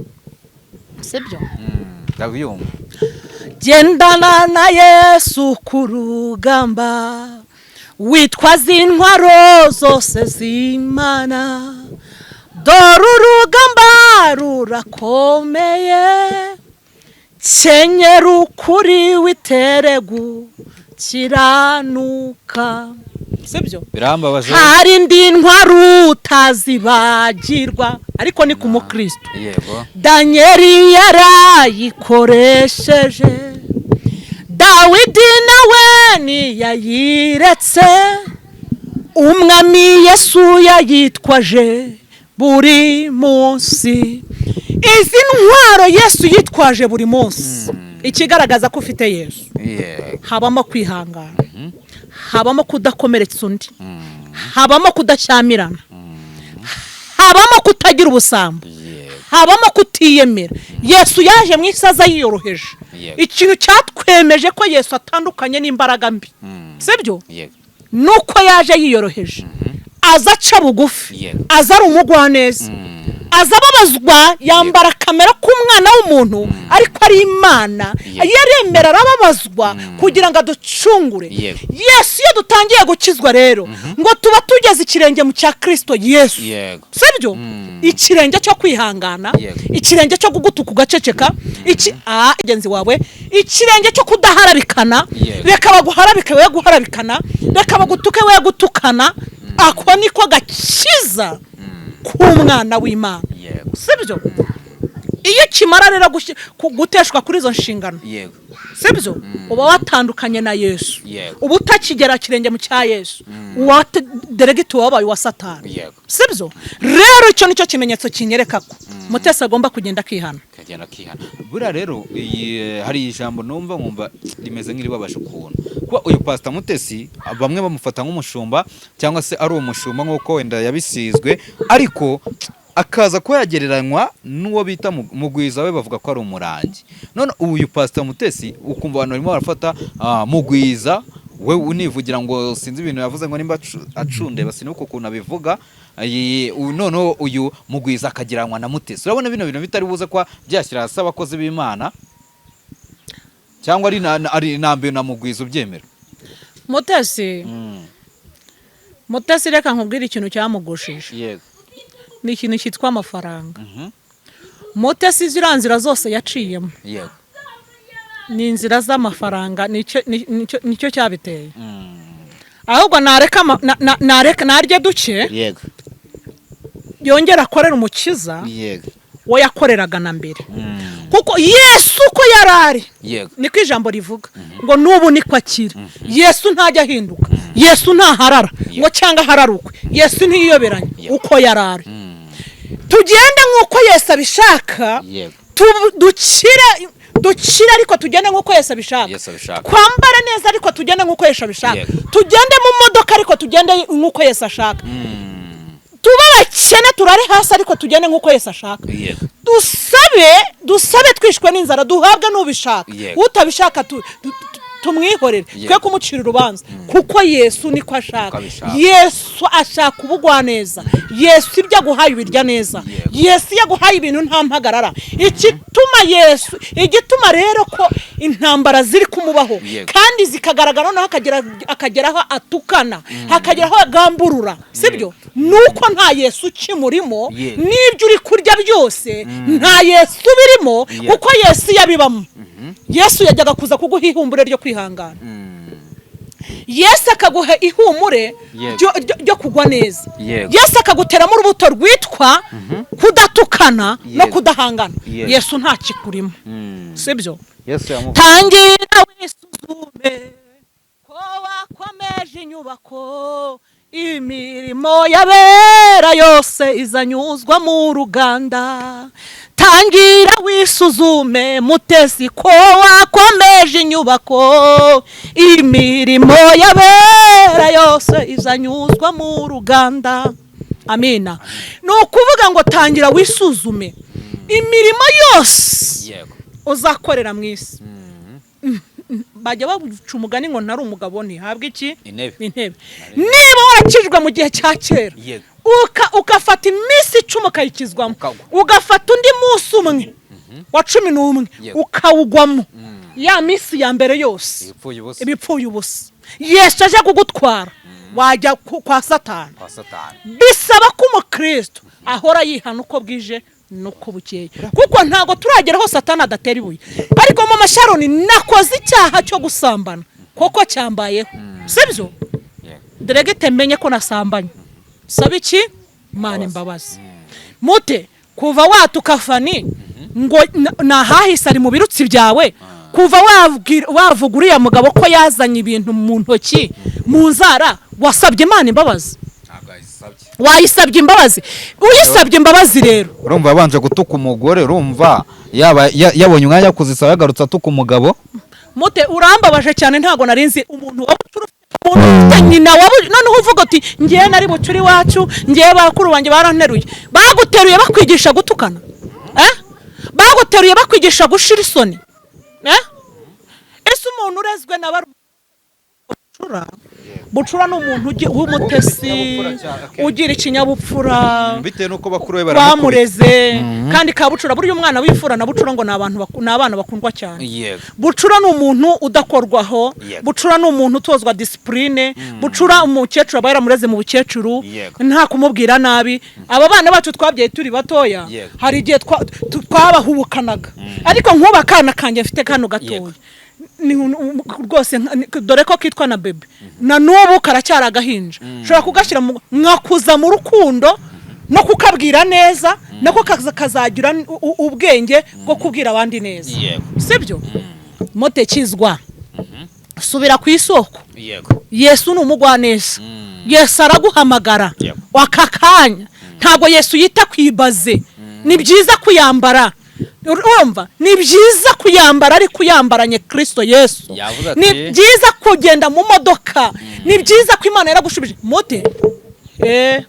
A: Sibyo?
B: Ndabyumva.
A: Gendana na Yesu ku rugamba, witwaza intwaro zose z'Imana. Dore urugamba rurakomeye, kenyera ukuri, witere gukiranuka, sibyo?
B: Birambabaje.
A: Hari indi ntwaro utazibagirwa, ariko ni ku mukristo. Danieli yarayikoresheje, Dawidi nawe ntiyayiretse, Umwami Yesu yayitwaje buri munsi. Izi ntwaro Yesu yitwaje buri munsi, ikigaragaza ko ufite Yesu, habamo kwihangana, habamo kudakomeretsa undi, habamo kudashyamirana, habamo kutagira ubusambo, habamo kutiyemera. Yesu yaje mu isi aza yiyoroheje. Ikintu cyatwemeje ko Yesu atandukanye n'imbaraga mbi, sibyo?
B: Yego.
A: Nuko yaje yiyoroheje, aza aca bugufi, aza ari umugwaneza, aza ababazwa, yambara kamera k'umwana w'umuntu ariko ari Imana. Yaremera arababazwa kugira ngo aducungure. Yesu, iyo dutangiye gukizwa rero, ngo tuba tugeze ikirenge mu cya Kirisito Yesu, sibyo? Ikirenge cyo kwihangana, ikirenge cyo kugutuka ugaceceka, iki mugenzi wawe, ikirenge cyo kudaharabikana. Reka baguharabike, we guharabikana; reka bagutuke, we gutukana. Ako niko gakiza k'umwana w'Imana, sibyo? Iyo kimara rero guteshwa kuri izo nshingano, sibyo, uba watandukanye na Yesu. Uba utakigera kirenge mu cya Yesu, uwa deregiti wabaye uwa Satani, sibyo? Rero icyo nicyo kimenyetso kinyereka ko Mutesi agomba kugenda akihana.
B: Akagenda akihana. Buriya rero hari ijambo numva nkumva rimeze nk'iribabaje ukuntu, kuba uyu Pastor Mutesi bamwe bamufata nk'umushumba, cyangwa se ari umushumba nk'uko wenda yabisizwe, ariko akaza kuba yagereranywa n'uwo bita Mugwiza, we bavuga ko ari umurangi. None uyu Pastor Mutesi ukumva abantu barimo barafata Mugwiza, we univugira ngo sinzi ibintu yavuze, ngo nimba acundeba, sinibuka ukuntu abivuga. Noneho uyu Mugwiza akagiranwa na Mutesi, urabona bino bintu bitari buze kuba byashyira hasi abakozi b'Imana, cyangwa ari nambe na Mugwiza ubyemera?
A: Mutesi, Mutesi, reka nkubwire ikintu cyamugushije. Ni ikintu cyitwa amafaranga. Mutesi, ziriya nzira zose yaciyemo ni inzira z'amafaranga, nicyo cyabiteye. Ahubwo nareka nareka narye duke, yongera akorere Umukiza we yakoreraga na mbere, kuko Yesu uko yari ari, niko ijambo rivuga ngo n'ubu niko akira. Yesu ntajya ahinduka, Yesu ntaharara ngo cyangwa ahararukwe, Yesu ntiyiyoberanye. Uko yari ari, tugende nk'uko Yesu abishaka. Dukire, dukire, ariko tugende nk'uko Yesu abishaka.
B: Yesu abishaka.
A: Twambare neza, ariko tugende nk'uko Yesu abishaka. Tugende mu modoka, ariko tugende nk'uko Yesu ashaka. Tube abakene, turare hasi, ariko tugende nk'uko Yesu ashaka. Dusabe, dusabe twishwe n'inzara, duhabwe n'ubishaka. Utabishaka Tumwihorere, twe kumucira urubanza, kuko Yesu niko ashaka.
B: Abishaka.
A: Yesu ashaka ubugwaneza. Yesu ibyo aguhaye ubirya neza. Yesu iyo aguhaye ibintu nta mpagarara. Igituma Yesu, igituma rero ko intambara ziri kumubaho kandi zikagaragara, noneho akagera aho atukana, akagera aho agamburura, sibyo? Nuko nta Yesu ukimurimo. N'ibyo uri kurya byose nta Yesu birimo, kuko Yesu yabibamo. Yesu yajyaga kuza kuguha ihumure ryo kwihangana. Yesu akaguha ihumure ryo kugwa neza. Yesu akaguteramo urubuto rwitwa kudatukana no kudahangana. Yesu ntakikurimo, sibyo?
B: Yesu yamuvuze.
A: Tangira wisuzume ko wakomeje inyubako, imirimo y'abera yose izanyuzwa mu ruganda. Tangira wisuzume, Mutesi, ko wakomeje inyubako, imirimo y'abera yose izanyuzwa mu ruganda. Amina. Ni ukuvuga ngo tangira wisuzume imirimo yose uzakorera mu isi. Bajya baca umugani ngo ntari umugabo ntihabwe iki?
B: Intebe.
A: Intebe. Niba warakijwe mu gihe cya kera, ugafata iminsi 10 ukayikizwamo,
B: Ukagwa.
A: ugafata undi munsi umwe wa 11 ukawugwamo, ya minsi ya mbere yose
B: Ibipfuye ubusa.
A: ibipfuye ubusa. Yesu aje kugutwara, wajya kwa Satani.
B: Kwa Satani.
A: Bisaba ko umukristo ahora yihana uko bwije nuko bukeye, kuko ntabwo turagera aho Satani adatera ibuye. Ariko mama Sharoni, nakoze icyaha cyo gusambana koko cyambayeho, sibyo?
B: Yego.
A: Deregite menye ko nasambanye, saba iki? Mana imbabazi. Mute kuva watuka Fani ngo nahahise ari mu birutsi byawe, kuva wavuga uriya mugabo ko yazanye ibintu mu ntoki mu nzara, wasabye Imana imbabazi?
B: Ntabwo yayisabye.
A: Wayisabye imbabazi? Uyisabye imbabazi rero.
B: Urumva yabanje gutuka umugore, urumva yaba yabonye umwanya wo kuzisaba, yagarutse atuka umugabo.
A: Mute, urambabaje cyane. Ntabwo nari nzi umuntu wa bucura, umuntu ufite nyina wa noneho uvuga uti ngewe nari bucura iwacu, ngewe bakuru banjye baranteruye. Baguteruye bakwigisha gutukana? Baguteruye bakwigisha gushira isoni? Ese umuntu urezwe na bucura? Bucura ni umuntu w'umutesi,
B: Ikinyabupfura cyane, okay.
A: ugira ikinyabupfura.
B: Bitewe n'uko bakuru be baramukubita.
A: Bamureze kandi ka bucura. Burya umwana w'imfura na bucura ngo ni abantu ni abana bakundwa cyane. Bucura ni umuntu udakorwaho. Bucura ni umuntu utozwa disipurine. Bucura umukecuru aba yaramureze mu bukecuru, nta kumubwira nabi. Aba bana bacu twabyaye turi batoya, hari igihe twabahubukanaga, ariko nk'ubu akana kanjye mfite kano gatoya, ni rwose dore ko kitwa na bebe, na n'ubu karacyari agahinja. Ushobora kugashyira nkakuza mu rukundo no kukabwira neza, nako kazagira ubwenge bwo kubwira abandi neza. Sibyo? Mote, kizwa, subira ku isoko. Yesu ni umugwaneza. Yesu araguhamagara aka kanya. Ntabwo Yesu yita ku ibaze. Ni byiza kuyambara, urumva, ni byiza kuyambara, ariko uyambaranye Kristo Yesu.
B: Yavuze ati-
A: Ni byiza kugenda mu modoka, ni byiza ko Imana yaragushubije. Mote,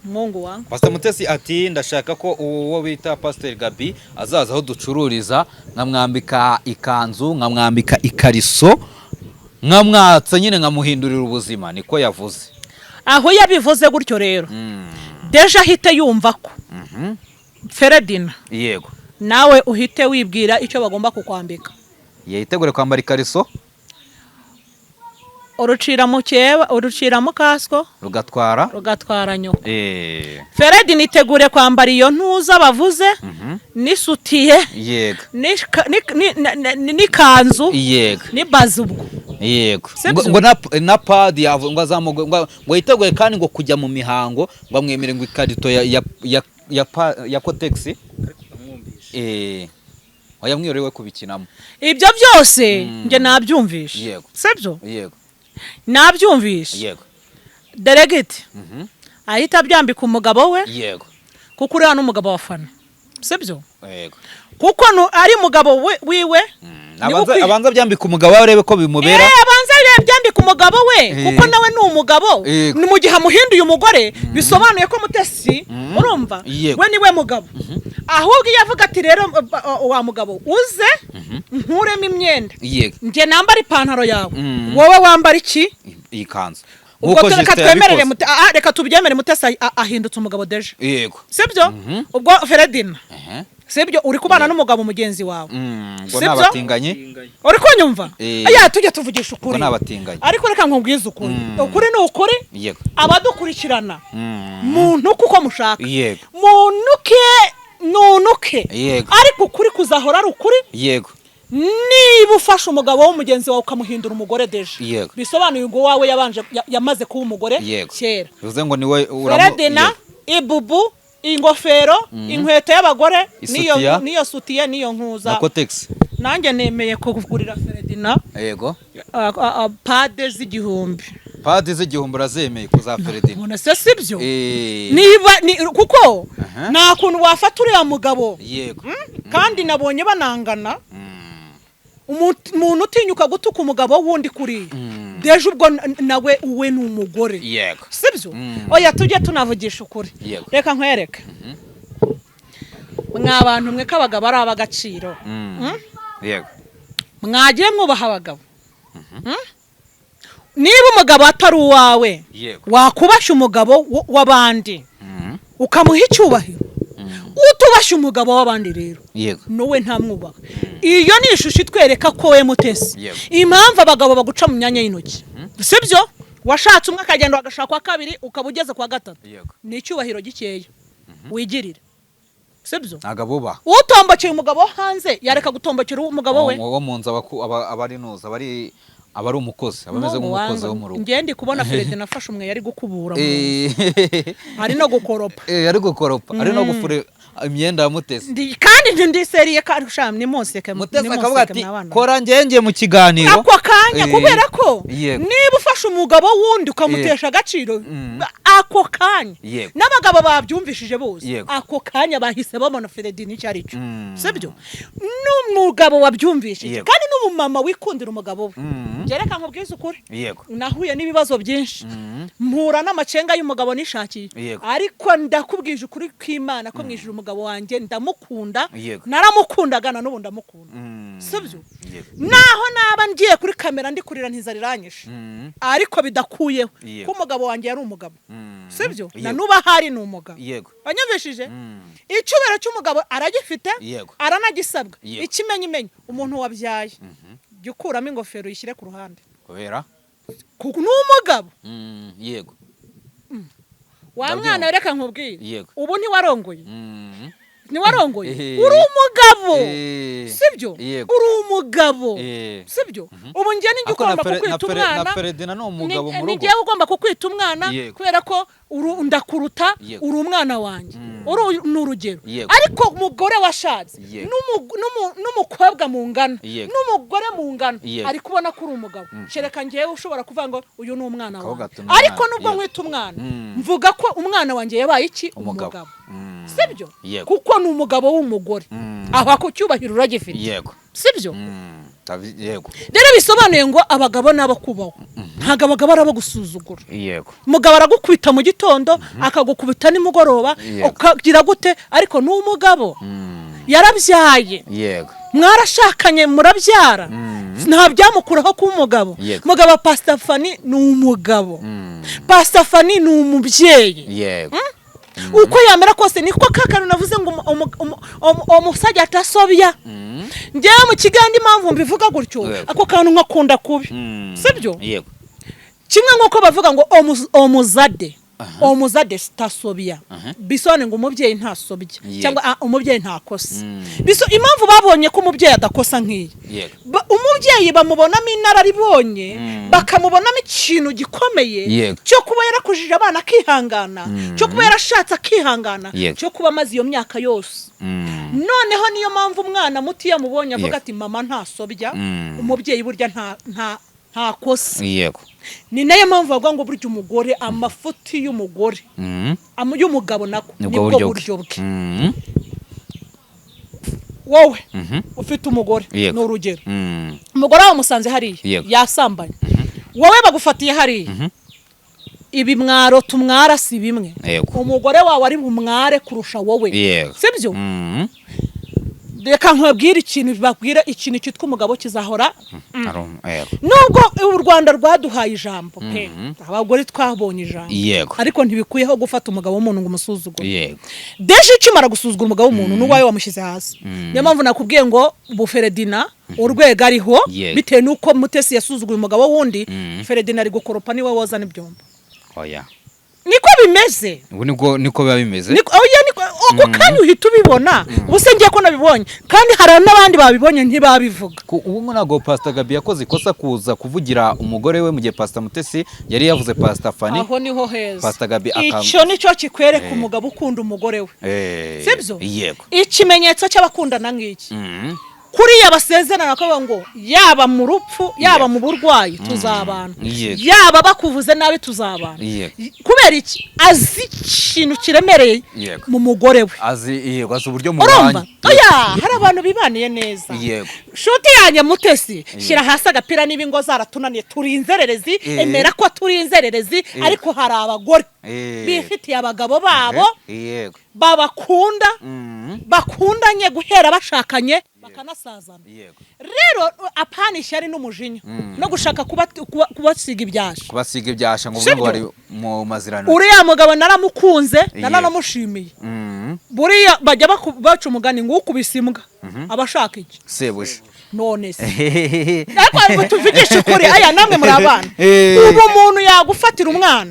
A: Mungu wangu.
B: Pastor Mutesi ati ndashaka ko uwo bita Pastor Gabi azaza aho ducururiza, nkamwambika ikanzu, nkamwambika ikariso, nkamwatsa nyine, nkamuhindurira ubuzima, niko yavuze.
A: Aho yabivuze gutyo rero, déjà ahite yumva ko Feredina, nawe uhite wibwira icyo bagomba kukwambika.
B: Yitegure kwambara ikariso.
A: Urucira mu keba, urucira mu kasiko
B: rugatwara
A: rugatwara nyoko. Feredi, nitegure kwambara iyo ntuza bavuze n'isutiye n'ikanzu n'ibazi ubwo. Sibyo?
B: Ngo na pad yavu ngo azamugwe, ngo yitegure kandi ngo kujya mu mihango, ngo amwemere ngo ikarito ya Kotex, oya, mwihorere kubikinamo.
A: Ibyo byose njye nabyumvishe. Sibyo?
B: Yego.
A: Nabyumvishe. Deregiti ahita abyambika umugabo we, kuko uriya ni umugabo wa Fana, sibyo?
B: Yego.
A: Kuko ari umugabo wiwe. Niwe
B: Abanza byambika umugabo we arebe ko bimubera.
A: Abanza byambika umugabo we, kuko nawe ni umugabo. Ni mu gihe amuhinduye umugore, bisobanuye ko Mutesi, urumva, we niwe mugabo. Ahubwo iyo avuga ati rero wa mugabo uze nkuremo imyenda,
B: Yego.
A: njye nambara ipantaro yawe,
B: Mm.
A: wowe wambara iki?
B: Iyi kanzu.
A: Ubwo
B: Nk'uko
A: reka
B: Justin
A: twemerere
B: yabikoze.
A: Reka tubyemere, Mutesi ahindutse umugabo déjà.
B: Yego.
A: Sibyo? Ubwo Feredina,
B: Ehe.
A: sibyo, uri kubana n'umugabo mugenzi wawe.
B: Ngo
A: Sibyo?
B: ni abatinganyi.
A: Uri kunyumva?
B: Eh.
A: Aya, tujye tuvugisha
B: Ngo
A: ukuri.
B: ni abatinganyi.
A: Ariko reka nkubwize ukuri. Ukuri ni ukuri. Abadukurikirana, muntu kuko mushaka, munuke nunuke, ariko ukuri kuzahora ari ukuri. Niba ufashe umugabo w'umugenzi wawe ukamuhindura umugore déjà, bisobanuye ngo uwawe yabanje yamaze kuba umugore kera.
B: Bivuze ngo niwe uramu.
A: Feredina, ibubu, ingofero, inkweto y'abagore, n'iyo
B: Isutiya.
A: n'iyo sutiye, n'iyo nkuza
B: Na Kotex.
A: Nanjye nemeye kugurira Feredina pade z'igihumbi.
B: Padi z'igihumbi urazemeye kuza Feredina?
A: Ubona se sibyo?
B: Eh.
A: Niba ni kuko
B: Aha.
A: nta kuntu wafata uriya mugabo. Kandi nabonye banangana. Umuntu utinyuka gutuka umugabo w'undi kuriya, déjà ubwo nawe uwe ni umugore. Sibyo? Oya, tujye tunavugisha ukuri. Reka nkwereke, mwa bantu mwe, ko abagabo ari ab'agaciro. Mwagiye mwubaha abagabo. Niba umugabo atari uwawe, wakubashya umugabo w'abandi, ukamuha icyubahiro. Utubashye umugabo w'abandi rero, nowe ntamwubaha. Iyo ni ishusho itwereka ko we Mutesi, impamvu abagabo baguca mu myanya y'intoki, sibyo, washatse umwe akagenda, agashaka kwa kabiri, ukaba ugeze kwa gatatu, ni icyubahiro gikeya wigirira, sibyo?
B: Ntabwo abubaha.
A: Utombokeye umugabo wo hanze yareka gutombokera umugabo we?
B: Wo mu nzu aba ari nuza, aba ari umukozi, aba ameze
A: Mungu
B: nk'umukozi wo
A: wangu,
B: mu rugo.
A: Njye ndi kubona Feredina afashe umwe yari gukubura mu nzu. Ari no gukoropa.
B: Ari gukoropa, ari no gufura imyenda ya Mutesi.
A: Kandi ndiseriye kandi sha nimuseke.
B: Mutesi akavuga ati kora ngenge mu kiganiro
A: Ako kanya, kubera ko niba ufashe umugabo wundi ukamutesha agaciro ako kanya, n'abagabo babyumvishije bose, ako kanya bahise babona Feredina icyo ari cyo. Sibyo? N'umugabo wabyumvishije, kandi n'umumama wikundira umugabo we. Reka nkubwize ukuri, nahuye n'ibibazo byinshi, mpura n'amacenga y'umugabo nishakiye, ariko ndakubwije ukuri kw'Imana ko mu ijuru umugabo wanjye ndamukunda. Naramukundaga, na n'ubu ndamukunda. Sibyo? Naho naba ngiye kuri kamera ndi kurira, ntizariraanyishe, ariko bidakuyeho ko umugabo wanjye yari umugabo. Sibyo? Na n'ubu ahari ni umugabo. Wanyumvishije? Icyubahiro cy'umugabo aragifite, aranagisabwa. Ikimenyimenyi, umuntu wabyaye, jya ukuramo ingofero uyishyire ku ruhande.
B: Kubera?
A: Kuko ni umugabo. Wa
B: Ndabyumva.
A: mwana, reka nkubwire. Ubu ntiwarongoye? Ntiwarongoye?
B: Eh.
A: Uri umugabo. Sibyo?
B: Yego.
A: Uri umugabo. Sibyo? Ubu njye ninjye
B: Ariko na
A: ugomba
B: na
A: kukwita
B: na
A: umwana.
B: Feredina ni umugabo mu
A: Ni
B: rugo.
A: njyewe ugomba kukwita umwana, kubera ko ndakuruta. Uri umwana wanjye. Uru ni urugero. Ariko umugore washatse, n'umukobwa mungana, n'umugore mungana, ari kubona ko uri umugabo. Kereka njyewe ushobora kuvuga ngo uyu ni umwana
B: Akavuga
A: wanjye.
B: ati, "Ni umwana."
A: Ariko nubwo nkwita umwana, mvuga ko umwana wanjye yabaye iki?
B: Umugabo.
A: Umugabo. Sibyo?
B: Yego.
A: Kuko ni umugabo w'umugore. Aho ako cyubahiro uragifite. Sibyo?
B: Yego.
A: Rero bisobanuye ngo abagabo ni abo kubahwa, ntabwo abagabo ari abo gusuzugura. Umugabo aragukubita mu gitondo, akagukubita nimugoroba, ukagira gute, ariko ni umugabo, yarabyaye. Mwarashakanye, murabyara, nta byamukuraho kuba umugabo. Mugabo Pasita Fani ni umugabo. Pasita Fani ni umubyeyi. Uko yamera kose, niko kakantu navuze ngo umusajya atasobya. Njyewe mu Kigande, impamvu mbivuga gutyo, ako kantu nkakunda kubi. Sibyo?
B: Yego.
A: Kimwe nk'uko bavuga ngo omuzade, omuzade sitasobya, bisobanuye ngo umubyeyi ntasobya, cyangwa umubyeyi ntakosa. Impamvu babonye ko umubyeyi adakosa nk'iyi, umubyeyi bamubonamo inararibonye, bakamubonamo ikintu gikomeye cyo kuba yarakujije abana akihangana, cyo kuba yarashatse akihangana, cyo kuba amaze iyo myaka yose. Noneho niyo mpamvu umwana muto iyo amubonye avuga ati mama ntasobya. Umubyeyi burya nta nta ntakosa. Ni nayo mpamvu bavuga ngo burya umugore, amafuti y'umugore, y'umugabo nako,
B: Nibwo
A: nibwo
B: buryo
A: buryo bwe. Wowe ufite umugore, ni urugero, umugore wawe musanze hariya yasambanye, wowe bagufatiye hariya. Ibimwaro tumwara si bimwe. Umugore wawe ari bumware kurusha wowe. Sibyo? Reka nkubwire ikintu, babwire ikintu cyitwa umugabo kizahora. Nubwo u Rwanda rwaduhaye ijambo pe, abagore twabonye ijambo, ariko ntibikwiyeho gufata umugabo w'umuntu ngo umusuzugure. Déjà ukimara gusuzugura umugabo w'umuntu, n'uwawe wamushyize hasi. Niyo mpamvu nakubwiye ngo ubu Feredina urwego ariho, bitewe n'uko Mutesi yasuzuguye umugabo w'undi, Feredina ari gukoropa, niwe woza n'ibyombo.
B: Oya.
A: Niko bimeze.
B: Ubu nibwo niko biba bimeze.
A: Niko, oya, niko ako kanya uhita ubibona. Ubu se ngiye ko nabibonye, kandi hari n'abandi babibonye ntibabivuga.
B: Ubu ntabwo Pastor Gabi yakoze ikosa kuza kuvugira umugore we mu gihe Pastor Mutesi yari yavuze Pastor Fanny.
A: Aho niho heza.
B: Pastor Gabi
A: Icyo nicyo kikwereka umugabo ukunda umugore we. Sibyo?
B: Yego.
A: Ikimenyetso cy'abakundana ngiki, kuriya basezerana bakavuga ngo yaba mu rupfu, yaba mu burwayi, tuzabana, yaba bakuvuze nabi, tuzabana. Kubera iki? Azi ikintu kiremereye mu mugore we.
B: Azi, yego, azi uburyo
A: Urumva?
B: mubanye.
A: Oya, hari abantu bibaniye neza. Shuti yanjye Mutesi, shyira hasi agapira. Niba ingo zaratunaniye, turi inzererezi. Emera ko turi inzererezi, ariko hari abagore bifitiye abagabo babo, babakunda, bakundanye guhera bashakanye, bakanasazana. Rero apana ishyari n'umujinya no gushaka kubasiga ibyasha.
B: Kubasiga ibyasha ngo uvuge ngo
A: Sibyo?
B: bari mu mazirano.
A: Uriya mugabo naramukunze, nananamushimiye. Buriya bajya baca umugani ngo ukubise imbwa aba ashaka iki?
B: Sebuja.
A: None se, ariko tuvugishe ukuri, aya namwe muri abana, ubu umuntu yagufatira umwana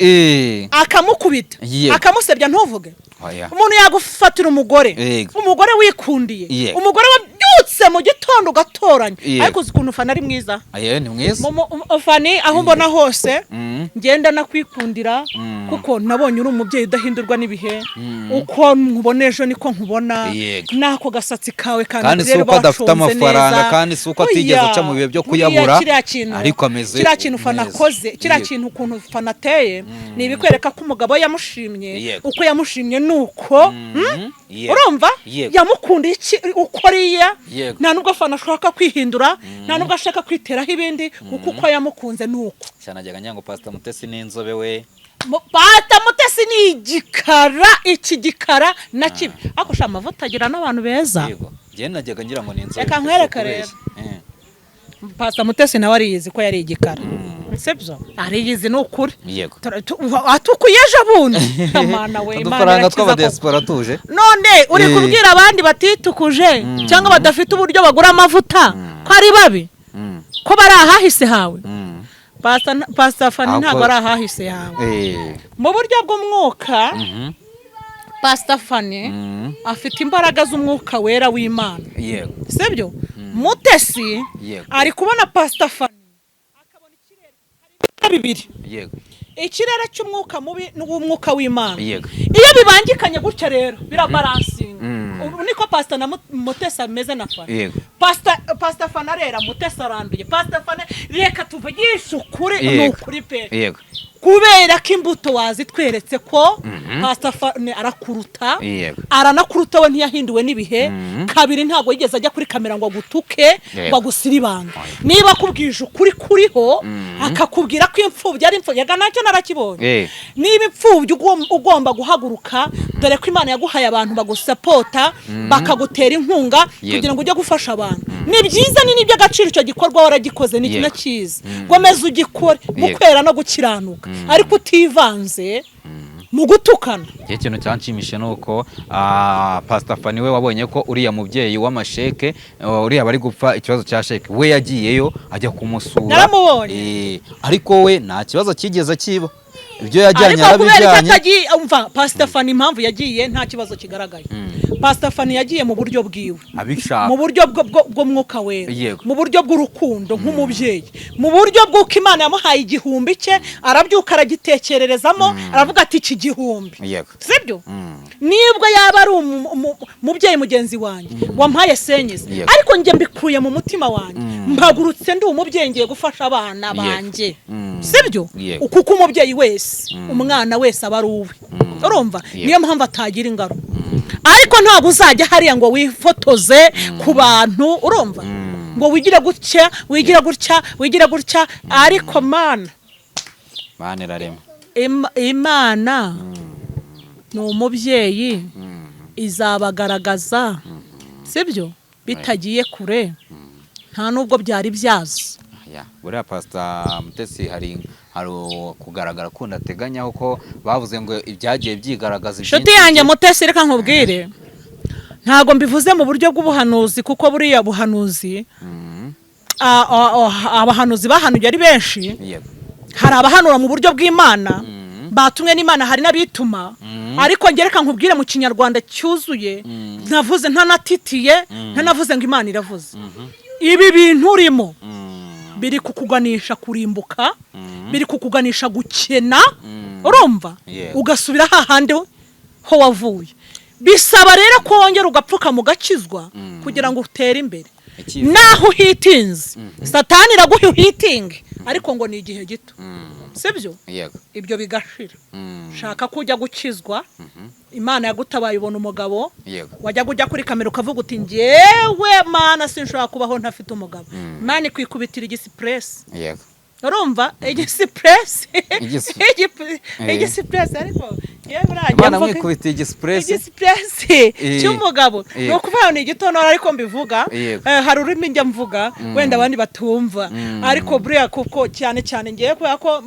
A: akamukubita, akamusebya, ntuvuge?
B: Oya.
A: Umuntu yagufatira umugore, umugore wikundiye, umugore wabyutse mu gitondo ugatoranya. Ariko uzi ukuntu Fana ari mwiza?
B: Aye, ni mwiza.
A: Fani, aho mbona hose ngenda nakwikundira, kuko nabonye uri umubyeyi udahindurwa n'ibihe. Uko nkubona ejo niko nkubona, n'ako gasatsi kawe.
B: Kandi si
A: rero
B: uko adafite
A: bacunze
B: amafaranga,
A: neza.
B: kandi si uko atigeze
A: Oya,
B: aca mu bihe byo
A: buriya
B: kuyabura,
A: kiriya kintu,
B: ariko ameze
A: kiriya kintu Fana
B: neza.
A: akoze, kiriya kintu ukuntu Fana ateye, ni ibikwereka ko umugabo yamushimye. Uko yamushimye ni uko, Urumva? Yamukundiye iki uko ariya. Nta nubwo Fana ashaka kwihindura, nta nubwo ashaka kwiteraho ibindi, kuko uko yamukunze ni uko.
B: Cyane ajyaga ngira ngo Pastor Mutesi ni inzobe we.
A: Pastor Mutesi ni igikara, iki gikara na kibi, ariko sha amavuta agira n'abantu beza.
B: Yego, njyewe najyaga ngira ngo ni inzobe.
A: Reka nkwereke rero. Pastor Mutesi nawe ariyizi ko yari igikara, sibyo? Ariyizi, ni ukuri. Atukuye ejo bundi. Amana we, Imana
B: Udufaranga
A: irakiza koko.
B: tw'abadiaspora tuje.
A: None uri kubwira abandi batitukuje cyangwa badafite uburyo bagura amavuta ko ari babi, ko bari ahahise hawe? Pastor Fani ntabwo ari ahahise hawe. Mu buryo bw'umwuka, Pastor Fani afite imbaraga z'umwuka wera w'Imana. Sibyo? Mutesi ari kubona Pastor Fani akabona ikirere. Hari bibiri: ikirere cy'umwuka mubi n'uw'umwuka w'Imana. Iyo bibangikanye gutya rero birabalancinga. Ubu niko Pastor na Mutesi ameze na Fani. Pastor Fani arera, Mutesi aranduye. Pastor Fani, reka tuvugishe ukuri, ni ukuri pe, kubera ko imbuto wazitweretse ko Pastor Fani arakuruta. Aranakuruta we, ntiyahinduwe n'ibihe. Kabiri, ntabwo yigeze ajya kuri kamera ngo agutuke, ngo agusire ibanga. Niba akubwije ukuri kuriho, akakubwira ko imfubyi ari imfubyi, yaga nacyo narakibonye. Niba imfubyi ugomba guhaguruka, dore ko Imana yaguhaye abantu bagusapota, bakagutera inkunga kugira ngo ujye gufasha abantu, ni byiza, ni n'iby'agaciro. Icyo gikorwa waragikoze, ni na cyiza, komeza ugikore mu kwera no gukiranuka, ariko utivanze mu gutukana.
B: Igihe ikintu cyanshimishije ni uko Pastor Fani we wabonye ko uriya mubyeyi w'amasheke, uriya bari gupfa ikibazo cya sheke, we yagiyeyo ajya kumusura.
A: Naramubonye.
B: Ariko we nta kibazo cyigeze kiba, ibyo yajyanye
A: Ariko kubera ko
B: yarabijyanye.
A: atagiye, umva, Pastor Fani impamvu yagiye nta kibazo kigaragaye, Pastor Fani yagiye mu buryo bwiwe,
B: Abishaka.
A: mu buryo bw'umwuka wera, mu buryo bw'urukundo nk'umubyeyi, mu buryo bw'uko Imana yamuhaye 1000 cye, arabyuka aragitekererezamo, aravuga ati iki 1000, sibyo? Nibwo yaba ari umubyeyi mugenzi wanjye wampaye senyezi, ariko njye mbikuye mu mutima wanjye, mpagurutse ndi umubyeyi, ngiye gufasha abana banjye, sibyo? Kuko umubyeyi wese, umwana wese aba ari uwe, urumva? Niyo mpamvu atagira ingaro. Ariko ntabwo uzajya hariya ngo wifotoze ku bantu, urumva, ngo wigire gutya, wigire gutya, wigire gutya, ariko Mana
B: Mana irarema.
A: Imana ni umubyeyi, izabagaragaza, sibyo? Bitagiye kure, nta nubwo byari byazo.
B: Ya, buriya Pastor Mutesi hari kugaragara kundi ateganyaho, ko bavuze ngo ibyagiye byigaragaza
A: Inshuti
B: ibyinshi.
A: yanjye Mutesi, reka nkubwire, ntabwo mbivuze mu buryo bw'ubuhanuzi, kuko buriya buhanuzi, abahanuzi bahanuye ari benshi. Hari abahanura mu buryo bw'Imana batumwe n'Imana, hari n'abituma. Ariko njye reka nkubwire mu Kinyarwanda cyuzuye, ntavuze, ntanatitiye, ntanavuze ngo Imana iravuze. Ibi bintu urimo biri kukuganisha kurimbuka, biri kukuganisha gukena, urumva? Ugasubira hahandi ho wavuye. Bisaba rero ko wongera ugapfuka mugakizwa kugira ngo utere imbere.
B: Icyizere.
A: Naho uhitinze, Satani iraguha uhitinge, ariko ngo ni igihe gito, sibyo?
B: Yego.
A: Ibyo bigashira. Shaka ko ujya gukizwa. Imana yagutabaye ubona umugabo. Wajyaga ujya kuri kamera ukavuga uti: "Njyewe Mana, sinshobora kubaho ntafite umugabo." Imana ikwikubitira igisipuresi. Urumva igisipuresi? Igisipuresi, ariko yewe buriya
B: Imana
A: mvuga
B: mwikubitiye igisipuresi.
A: Igisipuresi cy'umugabo. Ni ukuvuga ni igitonora, ariko mbivuga hari ururimi njya mvuga wenda abandi batumva, ariko buriya kuko cyane cyane ngiye kubera ko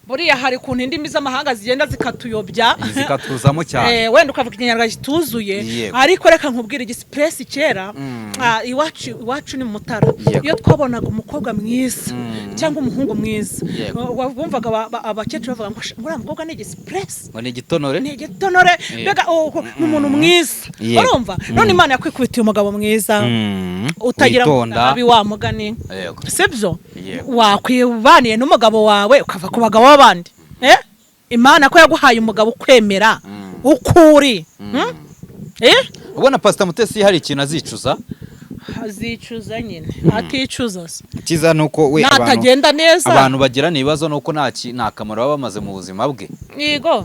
A: buriya hari ukuntu indimi z'amahanga zigenda zikatuyobya.
B: Zikatuzamo cyane.
A: Wenda ukavuga Ikinyarwanda kituzuye. Ariko reka nkubwire, igisipuresi kera, iwacu ni mu Mutara. Iyo twabonaga umukobwa mwiza cyangwa umuhungu mwiza, wumvaga abakecuru bavuga ngo: "Uriya mukobwa ni igisipuresi."
B: Ngo ni igitonore.
A: Ni igitonore. Mbega ni umuntu mwiza. Urumva none Imana yakwikubitiye umugabo mwiza utagira ngo
B: Witonda.
A: nabi wa mugani. Sibyo?
B: Yego.
A: Wakwibaniye n'umugabo wawe ukava ku bagabo b'abandi? Imana ko yaguhaye umugabo ukwemera uko uri?
B: Ubona Pastor Mutesi hari ikintu azicuza?
A: Azicuza nyine, aticuza se?
B: Icyiza ni uko we abantu
A: Natagenda neza.
B: abantu bagirana ibibazo nuko nta kamaro baba bamaze mu buzima bwe.
A: Yego.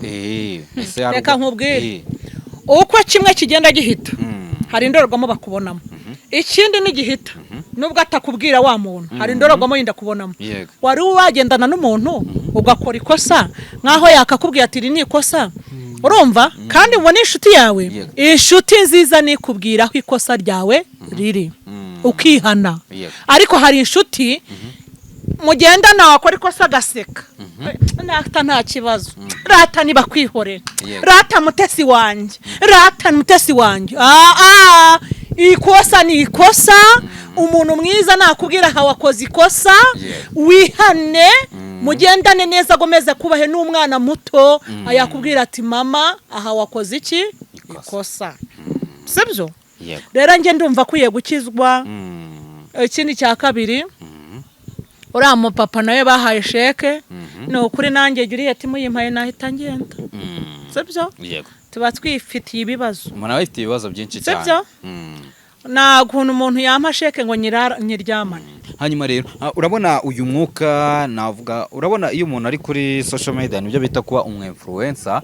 B: Ese hari
A: Reka nkubwire. Uko kimwe kigenda gihita, hari indorerwamo bakubonamo, ikindi nigihita, nubwo atakubwira wa muntu, hari indorerwamo yindi akubonamo. Wari wagendana n'umuntu ugakora ikosa, nk'aho yakakubwiye ati: "Iri ni ikosa," urumva? Kandi ubona inshuti yawe, inshuti nziza nikubwira aho ikosa ryawe riri, ukihana. Ariko hari inshuti mugendana, wakora ikosa agaseka: "Rata, nta kibazo, rata nibakwihorera." "Rata Mutesi wanjye, rata Mutesi wanjye." Ikosa ni ikosa. Umuntu mwiza nakubwira aha wakoze ikosa, wihane, mugendane neza, agomeze kubahe. N'umwana muto yakubwira ati: "Mama, aha wakoze iki?"
B: Ikosa.
A: Ikosa, sibyo?
B: Yego.
A: Rero njye ndumva akwiye gukizwa. Ikindi cya kabiri, uriya mupapa nawe bahaye sheke, ni ukuri nanjye Juliet muyimpaye nahita ngenda. Sibyo?
B: Yego.
A: Tuba twifitiye ibibazo.
B: Umuntu aba afite ibibazo byinshi cyane.
A: Sibyo? Nta kuntu umuntu yampa sheke ngo nyiryamane.
B: Hanyuma rero, urabona uyu mwuka navuga, urabona iyo umuntu ari kuri social media, nibyo bita kuba umu influencer,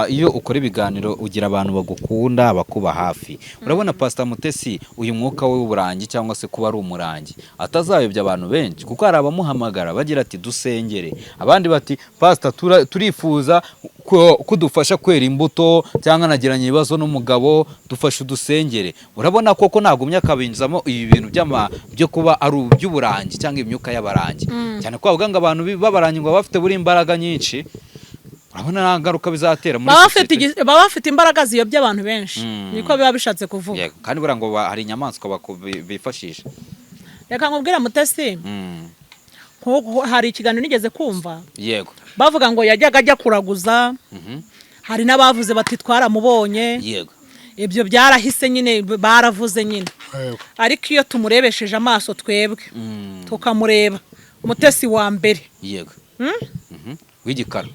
B: iyo ukora ibiganiro ugira abantu bagukunda, bakuba hafi. Urabona Pastor Mutesi, uyu mwuka we w'uburangi cyangwa se kuba ari umurangi, atazayobya abantu benshi? Kuko hari abamuhamagara bagira ati: "Dusengere," abandi bati: "Pastor, turifuza ko kudufasha kwera imbuto," cyangwa "Nagiranye ibibazo n'umugabo, dufashe udusengere." Urabona koko nagumya akabinjizamo ibi bintu byo kuba ari iby'uburangi cyangwa imyuka y'abarangi, cyane ko bavuga ngo abantu b'abarangi ngo baba bafite buri imbaraga nyinshi, urabona nta ngaruka bizatera muri
A: Baba bafite
B: sosiyete?
A: Baba bafite imbaraga ziyobya abantu benshi. Niko biba bishatse kuvuga.
B: Yego, kandi buriya ngo hari inyamaswa bifashisha.
A: Reka nkubwire Mutesi, nk'uko hari ikiganiro nigeze kumva, bavuga ngo yajyaga ajya kuraguza. Hari n'abavuze bati: "Twaramubonye." Ibyo byarahise nyine, baravuze nyine, ariko iyo tumurebesheje amaso twebwe, tukamureba Mutesi wa mbere,
B: W'igikara.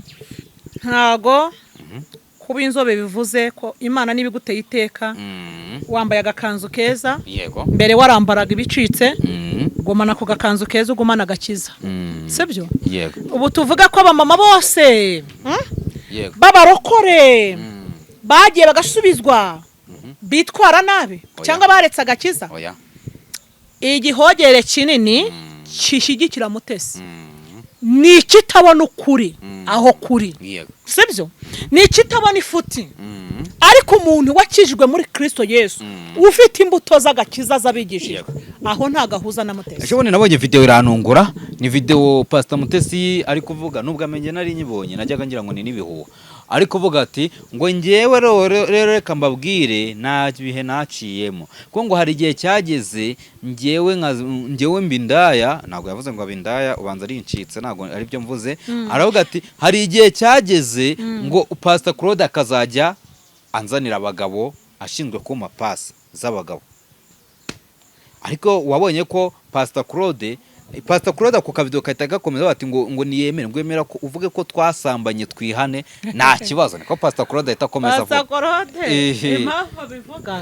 A: Ntago kuba inzobe bivuze ko Imana niba iguteye iteka wambaye agakanzu keza, mbere warambaraga ibicitse, gumana ako gakanzu keza, ugumana agakiza. Sibyo?
B: Yego.
A: Ubu tuvuga ko abamama bose, b'abarokore bagiye bagasubizwa bitwara nabi
B: Oya.
A: cyangwa baretse agakiza?
B: Oya.
A: Igihogere kinini kishyigikira Mutesi. Ni ikitabona ukuri aho kuri,
B: Yego.
A: sibyo? Ni ikitabona ifuti. Ariko umuntu wakijijwe muri Kristo Yesu, ufite imbuto z'agakiza z'abigishijwe, aho nta gahuza na Mutesi.
B: Ejo bundi nabonye video iranungura. Ni video Pastor Mutesi ari kuvuga, nubwo amenye nari nyibonye najyaga ngira ngo ni n'ibihuha, ari kuvuga ati ngo ngewe rero reka mbabwire, nta bihe naciyemo, kuko ngo hari igihe cyageze ngewe nka ngewe mba indaya. Ntabwo yavuze ngo aba indaya, ubanza ari incitse, ntabwo ari byo mvuze. Aravuga ati hari igihe cyageze ngo Pastor Claude akazajya anzanira abagabo, ashinzwe kumpa pasi z'abagabo. Ariko wabonye ko Pastor Claude ako kavido kahita gakomeza bati ngo niyemere, ngo yemera ko uvuge ko twasambanye twihane, nta kibazo. Niko Pastor Claude ahita akomeza
A: Pastor
B: avuga.
A: Claude, impamvu abivuga,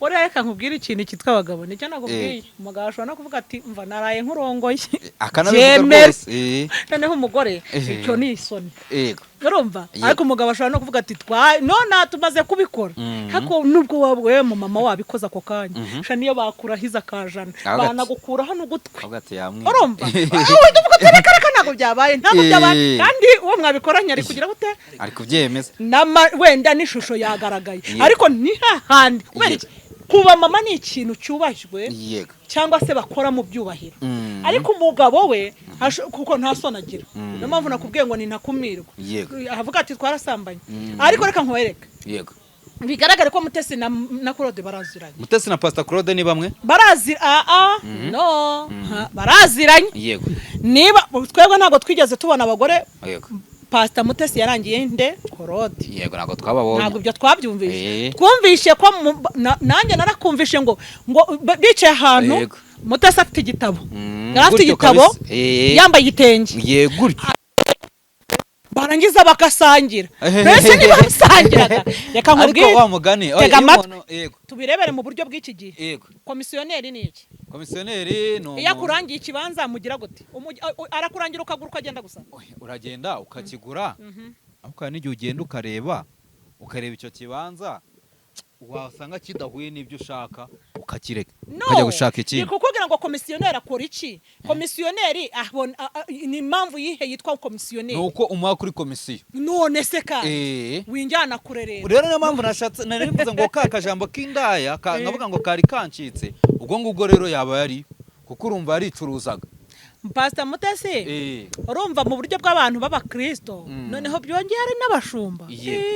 A: buriya reka nkubwire ikintu cyitwa abagabo, nicyo nakubwiye. Umugabo ashobora no kuvuga ati mva naraye nkurongoye.
B: Akanabivuga.
A: Byemere.
B: Rwose.
A: Noneho umugore, icyo ni isoni. Urumva?
B: Yego.
A: Ariko umugabo ashobora no kuvuga ati twa none tumaze kubikora. Ariko nubwo waba wewe mu mama wabikoze ako kanya, sha niyo bakurahiza akajana, banagukura hano ugutwi.
B: Avuga ati yamwiye.
A: Urumva? Uhita uvuga uti reka reka, ntabwo byabaye, ntabwo byabaye. Kandi uwo mwabikoranye ari kugira gute?
B: Ari kubyemeza.
A: Wenda n'ishusho yagaragaye, ariko ni hahandi. Kubera iki? Kuba mama ni ikintu cyubashywe, cyangwa se bakora mu byubahiro. Ariko umugabo we kuko nta soni agira, niyo mpamvu nakubwiye ngo ni ntakumirwa. Avuga ati twarasambanye. Ariko reka nkwereke, bigaragare ko Mutesi na Claude baraziranye.
B: Mutesi na Pastor Claude ni bamwe.
A: Barazi a no ha, baraziranye. Niba twebwe ntabwo twigeze tubona abagore Pastor Mutesi yarangiye nde? Claude.
B: Yego, ntabwo twababonye.
A: Ntabwo ibyo twabyumvishe. Twumvishe ko nanjye narakumvishe ngo bicaye ahantu, Mutesi afite igitabo, yari afite
B: Gutyo
A: igitabo,
B: kabisa.
A: yambaye igitenge,
B: Yego, gutyo.
A: Barangiza bagasangira. Mbese niba basangiraga, reka
B: Ariko
A: nkubwire.
B: wa mugani oya,
A: Tega
B: iyo
A: amatwi.
B: Yego.
A: Tubirebere mu buryo bw'iki gihe. Komisiyoneri ni iki?
B: Komisiyoneri ni
A: Iyo
B: umuntu
A: akurangiye ikibanza mugira gute? Arakurangira ukagura, ukagenda gusa?
B: Oya, uragenda ukakigura, ariko hari n'igihe ugenda ukareba icyo kibanza, wasanga kidahuye n'ibyo ushaka ukakireka,
A: No,
B: ukajya gushaka
A: ni
B: ikindi.
A: kukubwira ngo komisiyoneri akora iki? Komisiyoneri abona ni impamvu yihe yitwa komisiyoneri?
B: Ni uko umuha kuri komisiyo.
A: None se kandi, winjyana kure rero.
B: Rero niyo mpamvu nashatse nari mvuze ngo ka kajambo k'indaya nkavuga ngo kari kancitse. Ubwo ngubwo rero yaba yari, kuko urumva yaricuruzaga.
A: Pastor Mutesi, urumva mu buryo bw'abantu b'abakristo, noneho byongeye hari n'abashumba.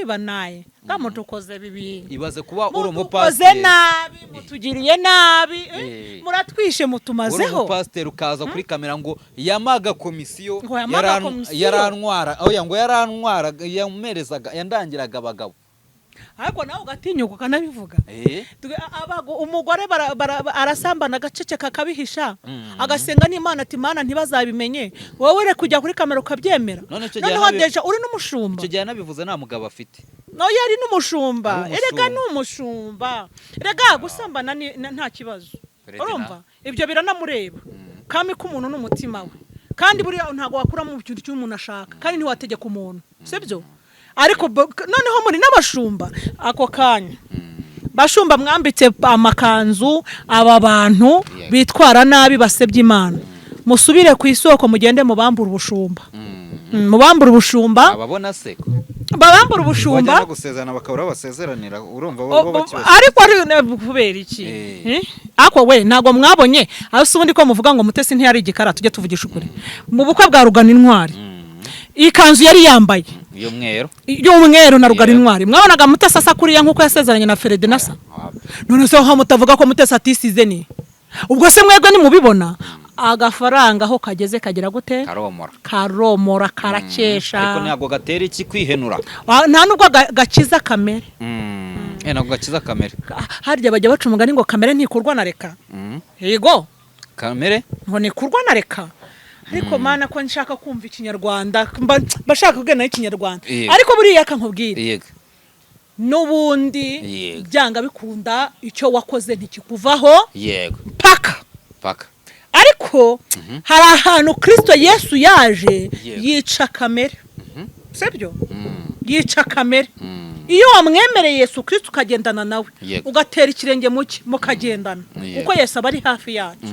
A: Banaye mutukoze bibi.
B: Ibaze kuba uri
A: Mutukoze
B: umupasiteri
A: nabi, mutugiriye nabi, muratwishe,
B: uri
A: mutumazeho.
B: umupasiteri ukaza kuri kamera ngo yamaga komisiyo.
A: Ngo yamaga komisiyo.
B: Yarantwara, oya, ngo yarantwara, yamerezaga, yandangiraga abagabo.
A: Ariko nawe ugatinyuka ukanabivuga. Umugore arasambana agaceceka, akabihisha, agasenga n'Imana ati Mana ntibazabimenye. Wowe ure kujya kuri kamera ukabyemera.
B: None icyo gihe
A: Noneho déjà uri n'umushumba.
B: Icyo gihe yanabivuze nta mugabo afite.
A: No yari n'umushumba.
B: Ari
A: Erega
B: umushumba.
A: ni umushumba. Erega gusambana nta kibazo.
B: Ferdinand.
A: Urumva ibyo biranamureba, kami k'umuntu n'umutima we. Kandi buriya ntabwo wakuramo ikintu cy'umuntu ashaka, kandi ntiwategeka umuntu, sibyo? Ariko noneho muri n'abashumba ako kanya, bashumba mwambitse amakanzu aba bantu bitwara nabi, basebya Imana, musubire ku isoko, mugende mubambure ubushumba. Mubambure ubushumba.
B: Ababona se
A: Babambure
B: bajya
A: ubushumba.
B: no gusezerana bakabura aho basezeranira, urumva bo bakibaza.
A: Ariko ari kubera iki? Ariko we ntabwo mwabonye aho se ubundi ko muvuga ngo Mutesi ntiyari igikara? Tujye tuvugisha ukuri, mu bukwe bwa Rugana Intwari, ikanzu yari yambaye
B: y'umweru.
A: Y'umweru na Rugana Intwari, mwabonaga Mutesi asa kuriya nk'uko yasezeranye na Ferdinand asa? None se aho mutavuga ko Mutesi atisize, ni ubwo se mwebwe nimubibona? Agafaranga aho kageze kagera gute?
B: Karomora.
A: Karomora, karakesha.
B: Ariko ntabwo gatera iki kwihenura.
A: Ah, nta nubwo gakiza kamere.
B: Ntabwo gakiza kamere.
A: Harya bajya baca umugani ngo kamere ntikurwa na reka. Yego.
B: Kamere.
A: Ngo ntikurwa na reka. Ariko Mana, ko nshaka kumva Ikinyarwanda, mba shaka kubwira nayo Ikinyarwanda. Ariko buriya kankubwira, n'ubundi byanga bikunda icyo wakoze ntikikuvaho mpaka.
B: Paka.
A: Ariko hari ahantu Kirisito Yesu yaje yica kamere, sibyo? Yica kamere. Iyo wamwemereye Yesu Kirisito ukagendana nawe, ugatera ikirenge mu cye mukagendana, kuko Yesu aba ari hafi yacu.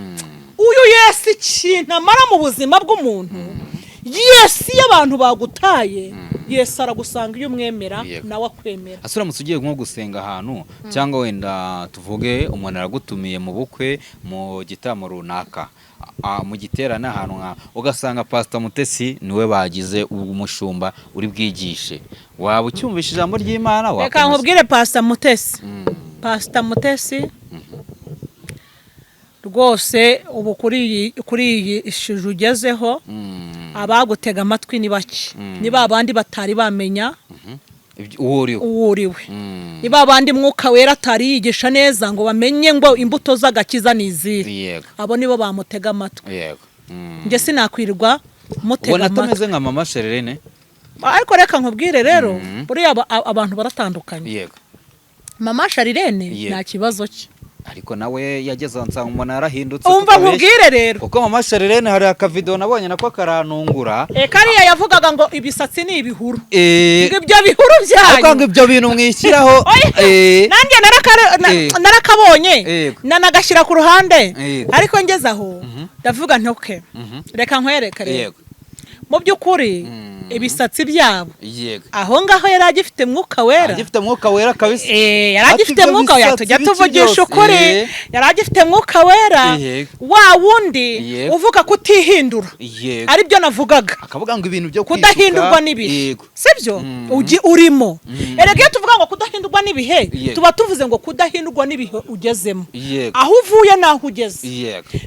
A: Uyu Yesu ikintu amara mu buzima bw'umuntu, Yesu iyo abantu bagutaye, Yesu aragusanga iyo umwemera, nawe akwemera.
B: Ase uramutse ugiye nko gusenga ahantu, cyangwa wenda tuvuge umuntu aragutumiye mu bukwe, mu gitaramo runaka, mu giterane ahantu nka, ugasanga Pastor Mutesi niwe bagize umushumba uri bwigishe, waba ucyumvisha ijambo ry'Imana?
A: Reka
B: Wakomeza?
A: nkubwire, Pastor Mutesi, Pastor Mutesi rwose, ubu kuri iyi shusho ugezeho, abagutega amatwi ni bake, ni ba bandi batari bamenya
B: Uwo uriwe.
A: Uwo uriwe. Ni ba bandi Mwuka Wera atari yigisha neza ngo bamenye ngo imbuto z'agakiza ni izihe. Abo nibo bamutega amatwi. Njye sinakwirirwa mutega
B: Ubona
A: amatwi.
B: atameze nka Mama Sherene?
A: Ariko reka nkubwire rero, buriya abantu baratandukanye. Mama Sharirene nta kibazo cye.
B: Ariko nawe yageze aho nsanga umuntu yarahindutse.
A: Umva
B: Tutabeshya.
A: nkubwire rero.
B: Kuko Mama Sharirene hari akavidewo nabonye nako karanungura.
A: Kariya yavugaga ngo ibisatsi ni ibihuru, ngo ibyo bihuru
B: Ariko ngo
A: byanyu.
B: ibyo bintu mwishyiraho.
A: Oya, nanjye narakabonye, nanagashyira ku ruhande, ariko ngeze aho ndavuga nti okay, reka nkwereke rero. Mu by'ukuri ibisatsi byabo, aho ngaho yari agifite Mwuka Wera.
B: Agifite Mwuka Wera kabisa.
A: Yari
B: Ati
A: agifite
B: ibyo
A: Mwuka Wera.
B: bisatsi
A: Tujya
B: biki
A: tuvugisha
B: byose.
A: ukuri, yari agifite Mwuka Wera, wa wundi uvuga kutihindura, aribyo navugaga.
B: Akavuga ngo ibintu byo
A: Kudahindurwa
B: kwisuka.
A: n'ibihe, sibyo?
B: Mm.
A: Ugi urimo. Erega iyo tuvuga ngo kudahindurwa n'ibihe, tuba tuvuze ngo kudahindurwa n'ibihe ugezemo, aho uvuye n'aho ugeze.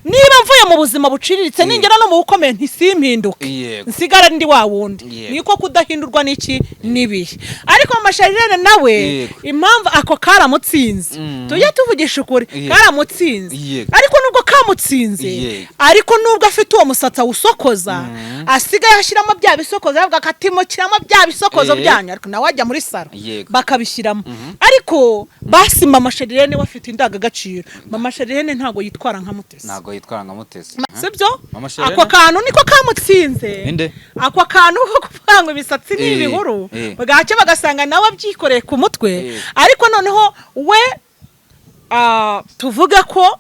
A: Niba mvuye mu buzima buciriritse, ningera no mu bukomeye ntisimpinduke, nsigara ndi wa wundi. Niko kudahindurwa n'iki? N'ibihe. Ariko Masharirene nawe, impamvu ako karamutsinze, tujye tuvugisha ukuri, karamutsinze. Ariko nubwo kamutsinze, ariko nubwo afite uwo musatsi awusokoza, asigaye ashyiramo bya bisokozo, avuga ati mushyiramo bya bisokozo byanyu, ariko nawe ajya muri salon bakabishyiramo. Ariko basi Mama Sharirene we afite indangagaciro. Mama Sharirene ntabwo yitwara nka Mutesi.
B: Ntabwo yitwara nka Mutesi.
A: Sibyo?
B: Mama Sharirene?
A: Ako kantu niko kamutsinze.
B: Inde?
A: Ako kantu ko kuvuga ngo imisatsi ni ibihuru, bwacyo bagasanga nawe abyikoreye ku mutwe. Ariko noneho we, tuvuge ko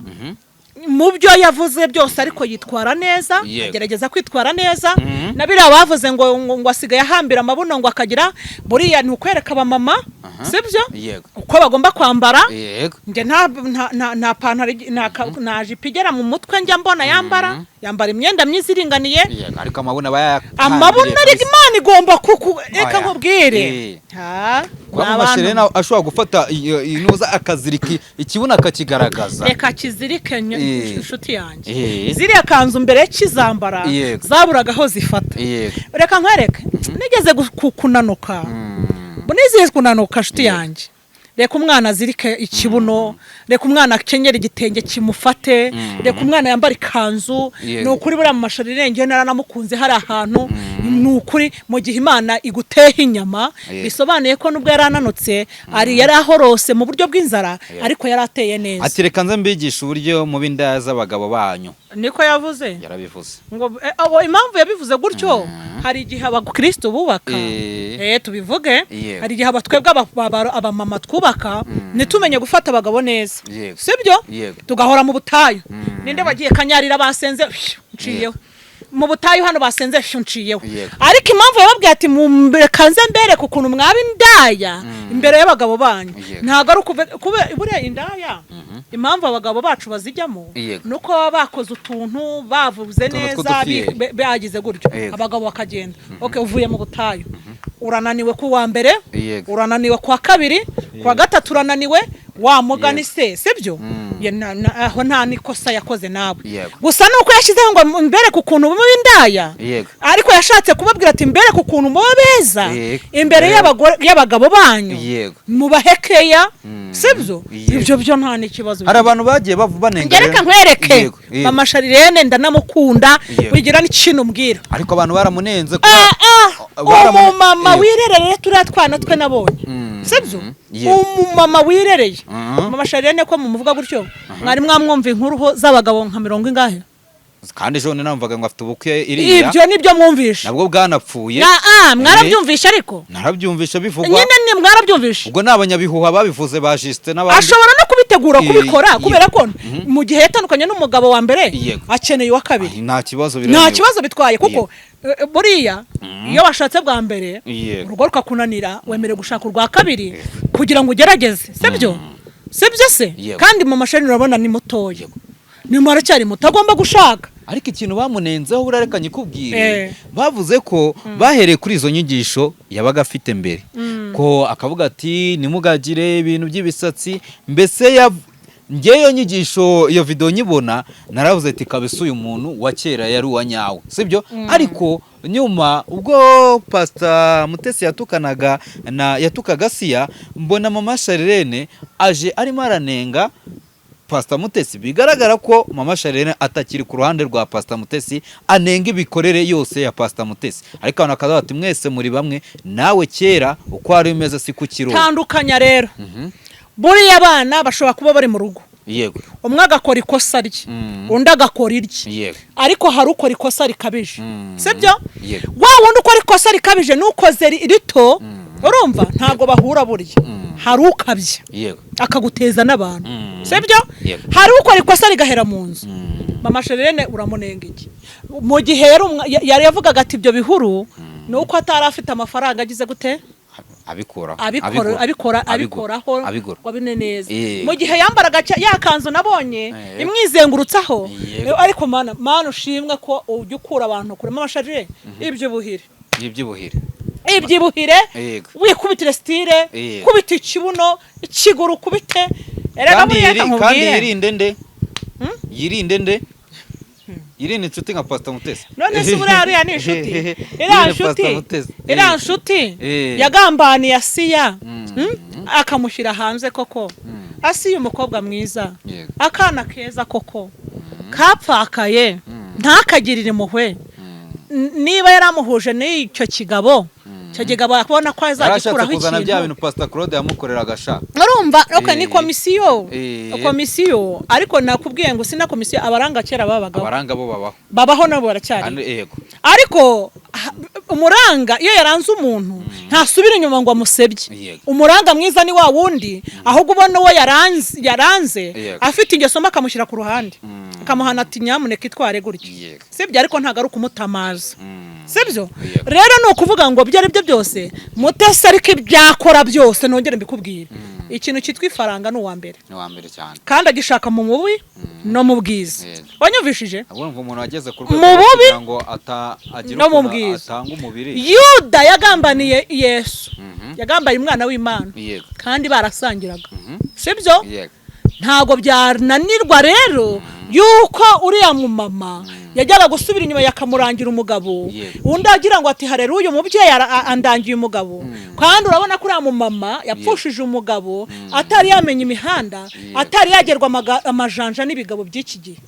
A: mu byo yavuze byose, ariko yitwara neza, agerageza kwitwara neza. Na biriya bavuze ngo asigaye ahambira amabuno, ngo akagira buriya, ni ukwereka abamama, sibyo, uko bagomba kwambara. Njye nta pantaro nta jipo igera mu mutwe njya mbona yambara. Yambara imyenda myiza iringaniye.
B: Yego, ariko amabuno aba yayahambiriye
A: Amabuno, ariko
B: kabisa.
A: Imana igomba kuku, reka
B: Oya.
A: nkubwire. Ha,
B: Kuba
A: ni
B: Mama
A: abantu-
B: Sherena ashobora gufata inuza akazirika ikibuno akakigaragaza.
A: Reka kizirike, inshuti yanjye. Ziriya kanzu mbere kizambara, zaburaga aho zifata. Reka nkwereke, nigeze kunanuka, nigeze kunanuka, nshuti yanjye. Reka umwana azirike ikibuno, reka umwana akenyere igitenge kimufate, reka umwana yambare ikanzu. Ni ukuri, buriya mu mashuri irengeye naranamukunze. Hari ahantu, ni ukuri, mu gihe Imana iguteha inyama, bisobanuye ko nubwo yari ananutse, ari yari ahorose mu buryo bw'inzara, ariko yari ateye neza.
B: Ati reka nze mbigishe uburyo muba indaya z'abagabo banyu.
A: Niko yavuze?
B: Yarabivuze.
A: Ngo abo impamvu yabivuze gutyo, hari igihe abakristo bubaka, tubivuge, hari igihe abatwebwe abamama twubaka ntitumenye gufata abagabo neza, sibyo? Tugahora mu butayu. Ninde wagiye kanyarira basenze? Phew, nciyeho mu butayu hano basenze, phew, nciyeho. Ariko impamvu yababwiye ati reka nze mbereke ukuntu mwaba indaya imbere y'abagabo banyu, ntabwo ari buriya indaya, impamvu abagabo bacu bazijyamo, nuko baba bakoze utuntu, bavuze
B: Utuntu
A: neza,
B: tw'udufiyeri.
A: bagize gutyo, abagabo bakagenda. Okay, uvuye mu butayu urananiwe ku wa mbere, urananiwe ku wa kabiri, ku wa gatatu urananiwe, wa mugani se, sibyo? Aho nta nikosa yakoze nawe. Gusa nuko yashyizeho ngo mbereke ukuntu muba indaya, ariko yashatse kubabwira ati mbereke ukuntu muba beza imbere y'abagabo banyu, mubahekeya, sibyo? Ibyo byo nta n'ikibazo.
B: Hari abantu bagiye banenga
A: Njye reka
B: rero.
A: nkwereke,
B: Yego.
A: Mama Sharirene ndanamukunda, wigira n'ikintu umbwira.
B: Ariko abantu baramunenze kuba
A: Umumama wirereye turiya twana twe nabonye, sibyo? Umumama wirereye, Mama Sharirene, ko mumuvuga gutyo, mwari mwamwumva inkuru ho z'abagabo nka mirongo ingahe?
B: Kandi ejo bundi namvaga ngo afite ubukwe iriya.
A: Ibyo nibyo mwumvishe?
B: Nabwo bwanapfuye.
A: Mwarabyumvishe ariko?
B: Narabyumvishe bivugwa.
A: Nyine ni mwarabyumvishe.
B: Ubwo ni abanyabihuha babivuze ba Justin n'abandi.
A: Ashobora no kubita kwitegura kubikora, kubera ko mu gihe yatandukanye n'umugabo wa mbere, akeneye uwa kabiri.
B: Nta kibazo
A: Nta
B: biremewe.
A: kibazo bitwaye, kuko buriya iyo washatse bwa mbere, urugo rukakunanira, wemerewe gushaka urwa kabiri kugira ngo ugerageze, sibyo? Sibyo se?
B: Yego.
A: Kandi mama Sharlene urabona ni mutoya, ni aracyari muto, agomba gushaka.
B: Ariko ikintu bamunenzeho, buriya reka nyikubwire, bavuze ko bahereye kuri izo nyigisho yabaga afite mbere, ko akavuga ati ntimugagire ibintu by'ibisatsi. Mbese ngewe iyo nyigisho, iyo video nyibona, naravuze ati kabisa uyu muntu wa kera yari uwa nyawe, sibyo? Ariko nyuma ubwo Pastor Mutesi yatukanaga na yatukaga Siya, mbona mama Charlene aje arimo aranenga Pastor Mutesi. Bigaragara ko mama Charlene atakiri ku ruhande rwa Pastor Mutesi, anenga imikorere yose ya Pastor Mutesi. Ariko abantu bakavuga bati mwese muri bamwe, nawe kera uko wari umeze si kukiri ubu.
A: Tandukanya rero. Buriya abana bashobora kuba bari mu rugo, umwe agakora ikosa rye, undi agakora irye, ariko hari ukora ikosa rikabije, sibyo?
B: Yego.
A: Wa wundi ukora ikosa rikabije n'ukoze rito, urumva ntabwo bahura. Burya hari ukabya akaguteza n'abantu, sibyo?
B: Yego.
A: Hari ukora ikosa rigahera mu nzu. Mama Charlene uramunenga iki mu gihe yari yavugaga ati ibyo bihuru ni uko atari afite amafaranga agize gute?
B: Abikora.
A: Abikora, abikora,
B: abigura,
A: abikoraho
B: abigura.
A: Ngo abine neza. Mu gihe yambaraga ya kanzu nabonye imwizengurutsaho. Ariko mana, mana ushimwe ko ujya ukura abantu kure. Mama Charlene, iby'ubuhire,
B: Iby'ibuhire.
A: Ibyibuhire, wikubitire style, kubita ikibuno, ikiguru kubite. Erega
B: Kandi
A: buriya
B: kandi
A: nkubwire.
B: yirinde nde? Yirinde nde? Yirinde inshuti nka Pastor Mutesi.
A: None se buriya uriya ni inshuti? Iriya
B: Yirinde
A: nshuti,
B: Pastor Mutesi.
A: iriya nshuti yagambaniye Asiya, Akamushyira hanze koko. Asiya umukobwa mwiza, akana keza koko, kapfakaye, ntakagirire impuhwe. Niba yaramuhuje n'icyo kigabo, icyo kigabo akabona ko
B: Yarashatse
A: azagikuraho
B: kuzana bya
A: ikintu.
B: bintu Pastor Claude yamukoreraga sha.
A: Urumva, okay, ni komisiyo, komisiyo. Ariko nakubwiye ngo sina komisiyo, abaranga kera babagaho.
B: Abaranga bo babaho.
A: Babaho, nabo baracyari.
B: Kandi yego.
A: Ariko umuranga iyo yaranze umuntu ntasubira inyuma ngo amusebye. Umuranga mwiza ni wa wundi ahubwo ubona uwo yaranze afite ingeso mbi, akamushyira ku ruhande, akamuhana ati nyamuneka itware gutya. Sibyo? Ariko ntabwo ari ukumutamaza, sibyo?
B: Yego.
A: Rero ni ukuvuga ngo ibyo ari byo byose, Mutesi, ariko ibyakora byose, nongere mbikubwire, ikintu cyitwa ifaranga ni uwa mbere.
B: Ni uwa mbere cyane.
A: Kandi agishaka mu mubi no mu bwiza. Wanyumvishije?
B: Urumva umuntu wageze ku rwego
A: Mu
B: rwo
A: bubi
B: kugira ngo agire
A: no mu
B: ukuntu
A: bwiza.
B: atanga umubiri.
A: Yuda yagambaniye Yesu, yagambaniye umwana w'Imana, kandi barasangiraga, sibyo?
B: Yego.
A: Ntabwo byananirwa rero yuko uriya mumama yajyaga gusubira inyuma yakamurangira umugabo, undi agira ngo ati hareruya, umubyeyi andangiye umugabo. Kandi urabona ko uriya mumama yapfushije umugabo atari yamenya imihanda, atari yagerwa amajanja n'ibigabo by'iki gihe,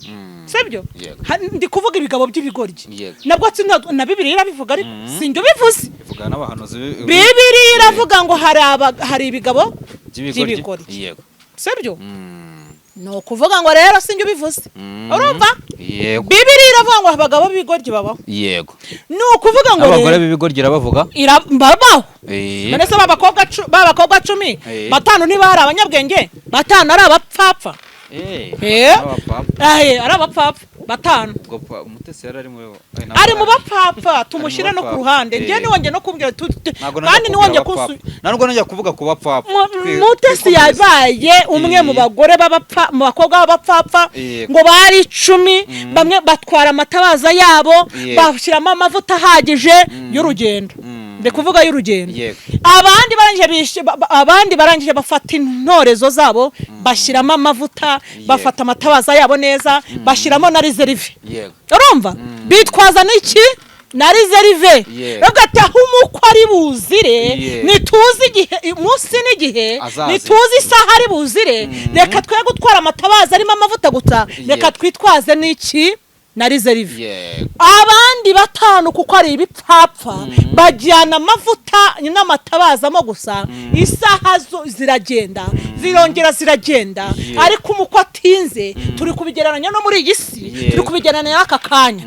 A: sibyo?
B: Yego.
A: Ndi kuvuga ibigabo by'ibigoryi. Nabwo na Bibiliya irabivuga, ariko sinjye ubivuze.
B: Ivuga n'abahanuzi
A: Bibiliya iravuga ngo hari ibigabo
B: by'ibigoryi.
A: by'ibigoryi, sibyo? Ni ukuvuga ngo rero sinjye ubivuze, urumva?
B: Yego.
A: Bibiliya iravuga ngo abagabo b'ibigoryi babaho. Ni ukuvuga ngo
B: Abagore
A: rero
B: b'ibigoryi irabavuga.
A: Babaho. None se ba bakobwa 10, batanu niba ari abanyabwenge, batanu ari abapfapfa?
B: N'abapfapfa.
A: Ari abapfapfa batanu.
B: Ubwo Mutesi yari ari mu
A: Ari mu bapfapfa, tumushyire no ku
B: bapfapfa.
A: ruhande. Njye niwongeye no kumbwira
B: Ntabwo
A: kandi
B: najya
A: niwongeye
B: kubwira
A: kunsu
B: abapfapfa. Ntabwo najya kuvuga ku bapfapfa.
A: Mutesi
B: Twikomereze.
A: yabaye umwe mu bagore b'abapfa, mu bakobwa b'abapfapfa, ngo bari 10, bamwe batwara amatabaza yabo, bashyiramo amavuta ahagije y'urugendo, ndi kuvuga y'urugendo. Abandi barangije bafata intorezo zabo, bashyiramo amavuta, bafata amatabaza yabo neza, bashyiramo na réserve. Urumva bitwaza n'iki? Na réserve. Bavuga ati aho umukwe ari buzire, ntituzi igihe, umunsi n'igihe,
B: Azaza.
A: ntituzi isaha ari buzire. Reka twe gutwara amatabaza arimo amavuta gusa, reka twitwaze n'iki? Na réserve. Abandi batanu, kuko ari ibipfapfa, bajyana amavuta n'amatabaza mo gusa. Isaha zo ziragenda, zirongera ziragenda, ariko umukwe atinze. Turi kubigereranya no muri iyi si, turi kubigereranya n'aka kanya.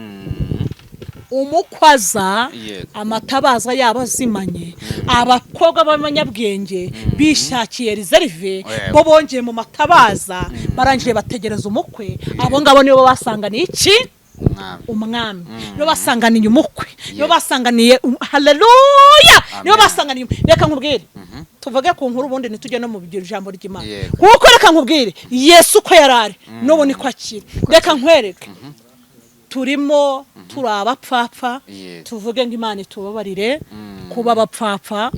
A: Umukwaza amatabaza yabo azimanye, abakobwa b'abanyabwenge bishakiye réserve, bo bongeye mu matabaza, barangije bategereza umukwe. Abo ngabo nibo basanganiye iki?
B: Umwami.
A: Umwami. Nibo basanganiye umukwe, nibo basanganiye haleluya, nibo
B: Amen.
A: basanganiye. Reka nkubwire, tuvuge ku nkuru, ubundi ntitujye no mu ijambo ry'Imana, kuko reka nkubwire, Yesu uko yari ari n'ubu niko akiri. Reka nkwereke, turimo turi abapfapfa. Tuvuge ngo Imana itubabarire kuba abapfapfa.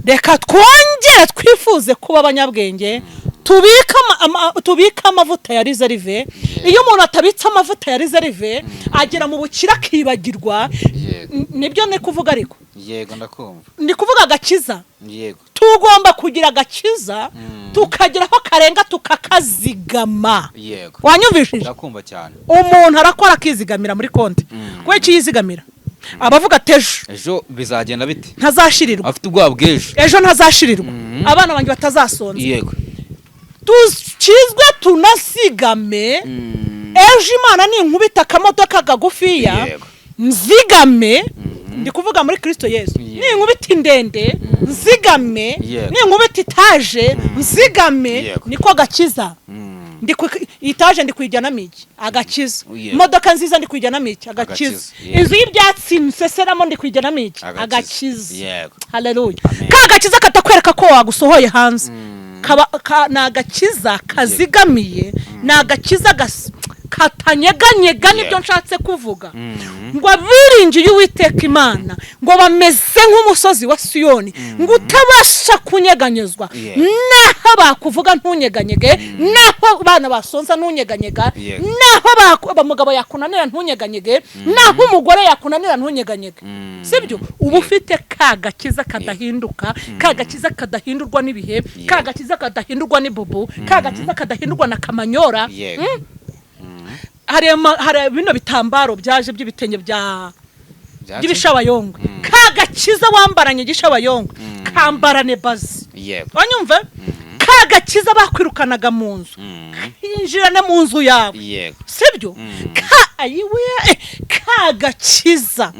A: Reka twongere twifuze kuba abanyabwenge, tubike amavuta ya réserve. Iyo umuntu atabitse amavuta ya réserve, agera mu bukire akibagirwa. Nibyo ni kuvuga ariko.
B: Yego, ndakumva.
A: Ni kuvuga agakiza. Tugomba kugira agakiza, tukagera aho karenga tukakazigama. Wanyumvishije?
B: Ndakumva cyane.
A: Umuntu arakora akizigamira muri konti. Kubera iki yizigamira? Abavuga ati: "Ejo
B: Ejo bizagenda bite?
A: ntazashirirwa."
B: Afite ubwoba bw'ejo.
A: Ejo ntazashirirwa, abana banjye batazasonza. Dukizwe, tunazigame. Ejo Imana ninkubita akamodoka kagufiya, nzigame. Ndi kuvuga muri Kirisito Yesu. Ninkubita indende, nzigame. Ninkubita itaje, nzigame. Niko gakiza. Itaje ndi kuyijyanamo iki? Agakiza. Imodoka nziza ndi kuyijyanamo iki? Agakiza.
B: Agakiza. Yego.
A: Inzu y'ibyatsi nseseramo ndi kuyijyanamo iki? Agakiza. Haleluya.
B: Amen.
A: Ka gakiza katakwereka ko wagusohoye hanze. Ni agakiza kazigamiye, ni agakiza katanyeganyega, nibyo nshatse kuvuga. Ngo abiringiye Uwiteka Imana ngo bameze nk'umusozi wa Siyoni, ngo utabasha kunyeganyezwa. Naho bakuvuga ntunyeganyege, naho abana basonza ntunyeganyega, naho umugabo yakunanira ntunyeganyege, naho umugore yakunanira ntunyeganyege. Sibyo? Uba ufite ka gakiza kadahinduka, ka gakiza kadahindurwa n'ibihe, ka gakiza kadahindurwa n'ibubu, ka gakiza kadahindurwa na Kamanyora. Hari bino bitambaro byaje by'ibitenge bya by'ibishabayongwe. Ka gakiza wambaranye igishabayongwe, kambarane bazi. Wanyumva? Ka gakiza bakwirukanaga mu nzu, kinjirane mu nzu yawe. Sibyo? Ka ayiwe, ka gakiza.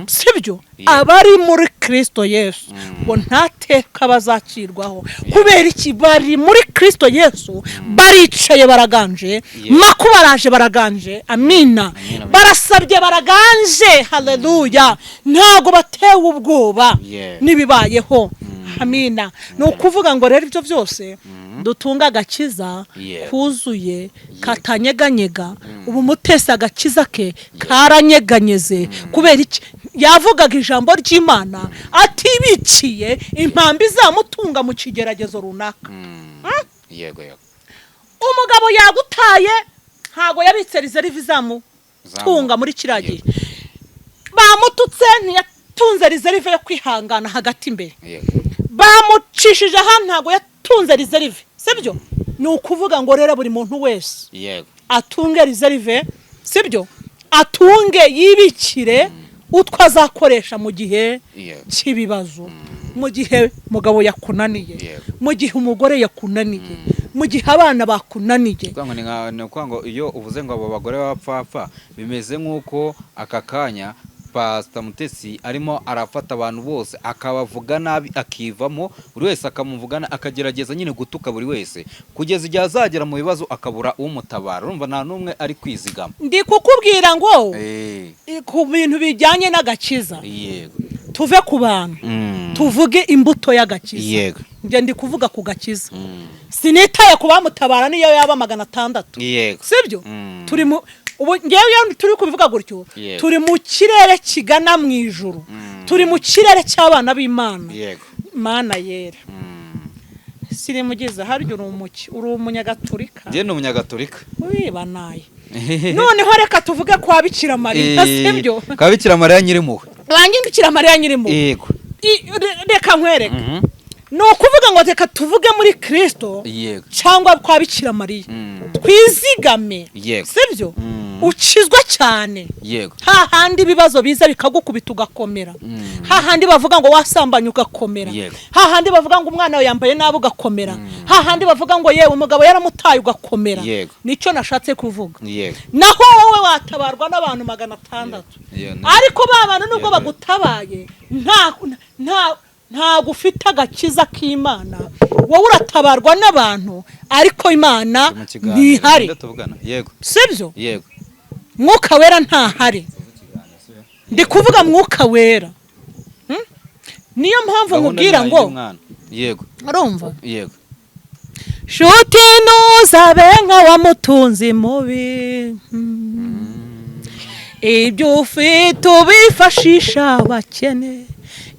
A: Sibyo? Abari muri Kirisito Yesu ngo nta teka bazacirwaho. Kubera iki? Bari muri Kirisito Yesu, baricaye baraganje. Makuba baraje baraganje, amina.
B: Amina.
A: Barasabye baraganje, haleluya. Ntabwo batewe ubwoba n'ibibayeho, amina. Ni ukuvuga ngo rero ibyo byose dutunga agakiza kuzuye, katanyeganyega. Ubu Mutesi agakiza ke karanyeganyeze. Kubera iki? Yavugaga ijambo ry'Imana atibikiye impambi izamutunga mu kigeragezo runaka.
B: Yego yego.
A: Umugabo yagutaye, ntago yabitse réserve izamutunga muri kiriya gihe. Bamututse, ntiyatunze réserve yo kwihangana hagati imbere. Bamucishije aha, ntago yatunze réserve. Sibyo? Ni ukuvuga ngo rero buri muntu wese atunge réserve. Sibyo? Atunge, yibikire utwo azakoresha mu gihe cy'ibibazo, mu gihe umugabo yakunaniye, mu gihe umugore yakunaniye, mu gihe abana bakunaniye.
B: Kuvuga ngo ni ukuvuga ngo iyo uvuze ngo abo bagore b'abapfapfa, bimeze nk'uko aka kanya Pasita Mutesi arimo arafata abantu bose akabavuga nabi, akivamo buri wese akamuvugana, akagerageza nyine gutuka buri wese kugeza igihe azagera mu bibazo akabura umutabara. Urumva nta n'umwe ari kwizigama.
A: Ndi kukubwira ngo ku bintu bijyanye n'agakiza, tuve ku bantu, tuvuge imbuto y'agakiza. Njye ndi kuvuga ku gakiza, sinitaye ku bamutabara niyo yaba 600. Sibyo? Turi mu ubu ngewe iyo turi kubivuga gutyo, turi mu kirere kigana mu ijuru, turi mu kirere cy'abana b'Imana. Mana yera, sirimugize harya uri umuki? Uri Umunyagatulika?
B: Njye ni Umunyagatolika.
A: Wibanaye. Noneho reka tuvuge kwa Bikira Mariya, sibyo?
B: Kwa Bikira Mariya Nyirimpuhwe.
A: Bangi Bikira Mariya Nyirimpuhwe. Reka nkwereke. Ni ukuvuga ngo reka tuvuge muri Kristo cyangwa kwa Bikira Mariya, twizigame, sibyo? Ukizwa cyane, hahandi ibibazo biza bikagukubita ugakomera, hahandi bavuga ngo wasambanye ugakomera, hahandi bavuga ngo umwana wawe yambaye nabi ugakomera, hahandi bavuga ngo yewe umugabo yaramutaye ugakomera. Nicyo nashatse kuvuga. Naho wowe watabarwa n'abantu 600, ariko ba bantu nubwo bagutabaye, nta ntabwo ufite agakiza k'Imana. Wowe uratabarwa n'abantu, ariko Imana
B: Mu kiganiro
A: ntihari.
B: ninde tuvugana? Yego.
A: Sibyo?
B: Yego.
A: Mwuka Wera ntahari. Ndi kuvuga Mwuka Wera. Niyo mpamvu
B: Gahunda
A: nkubwira
B: ni
A: ngo
B: y'umwana. Yego.
A: Urumva?
B: Yego.
A: Shuti, ntuzabe nka wa mutunzi mubi. Ibyo ufite ubifashisha abakene,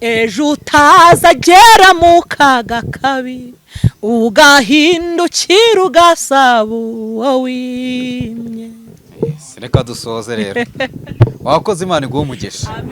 A: ejo utazagera mu kaga kabi, ugahindukira ugasaba uwo wimye.
B: Yes, reka dusoze rero. Wakoze, Imana iguhe umugisha.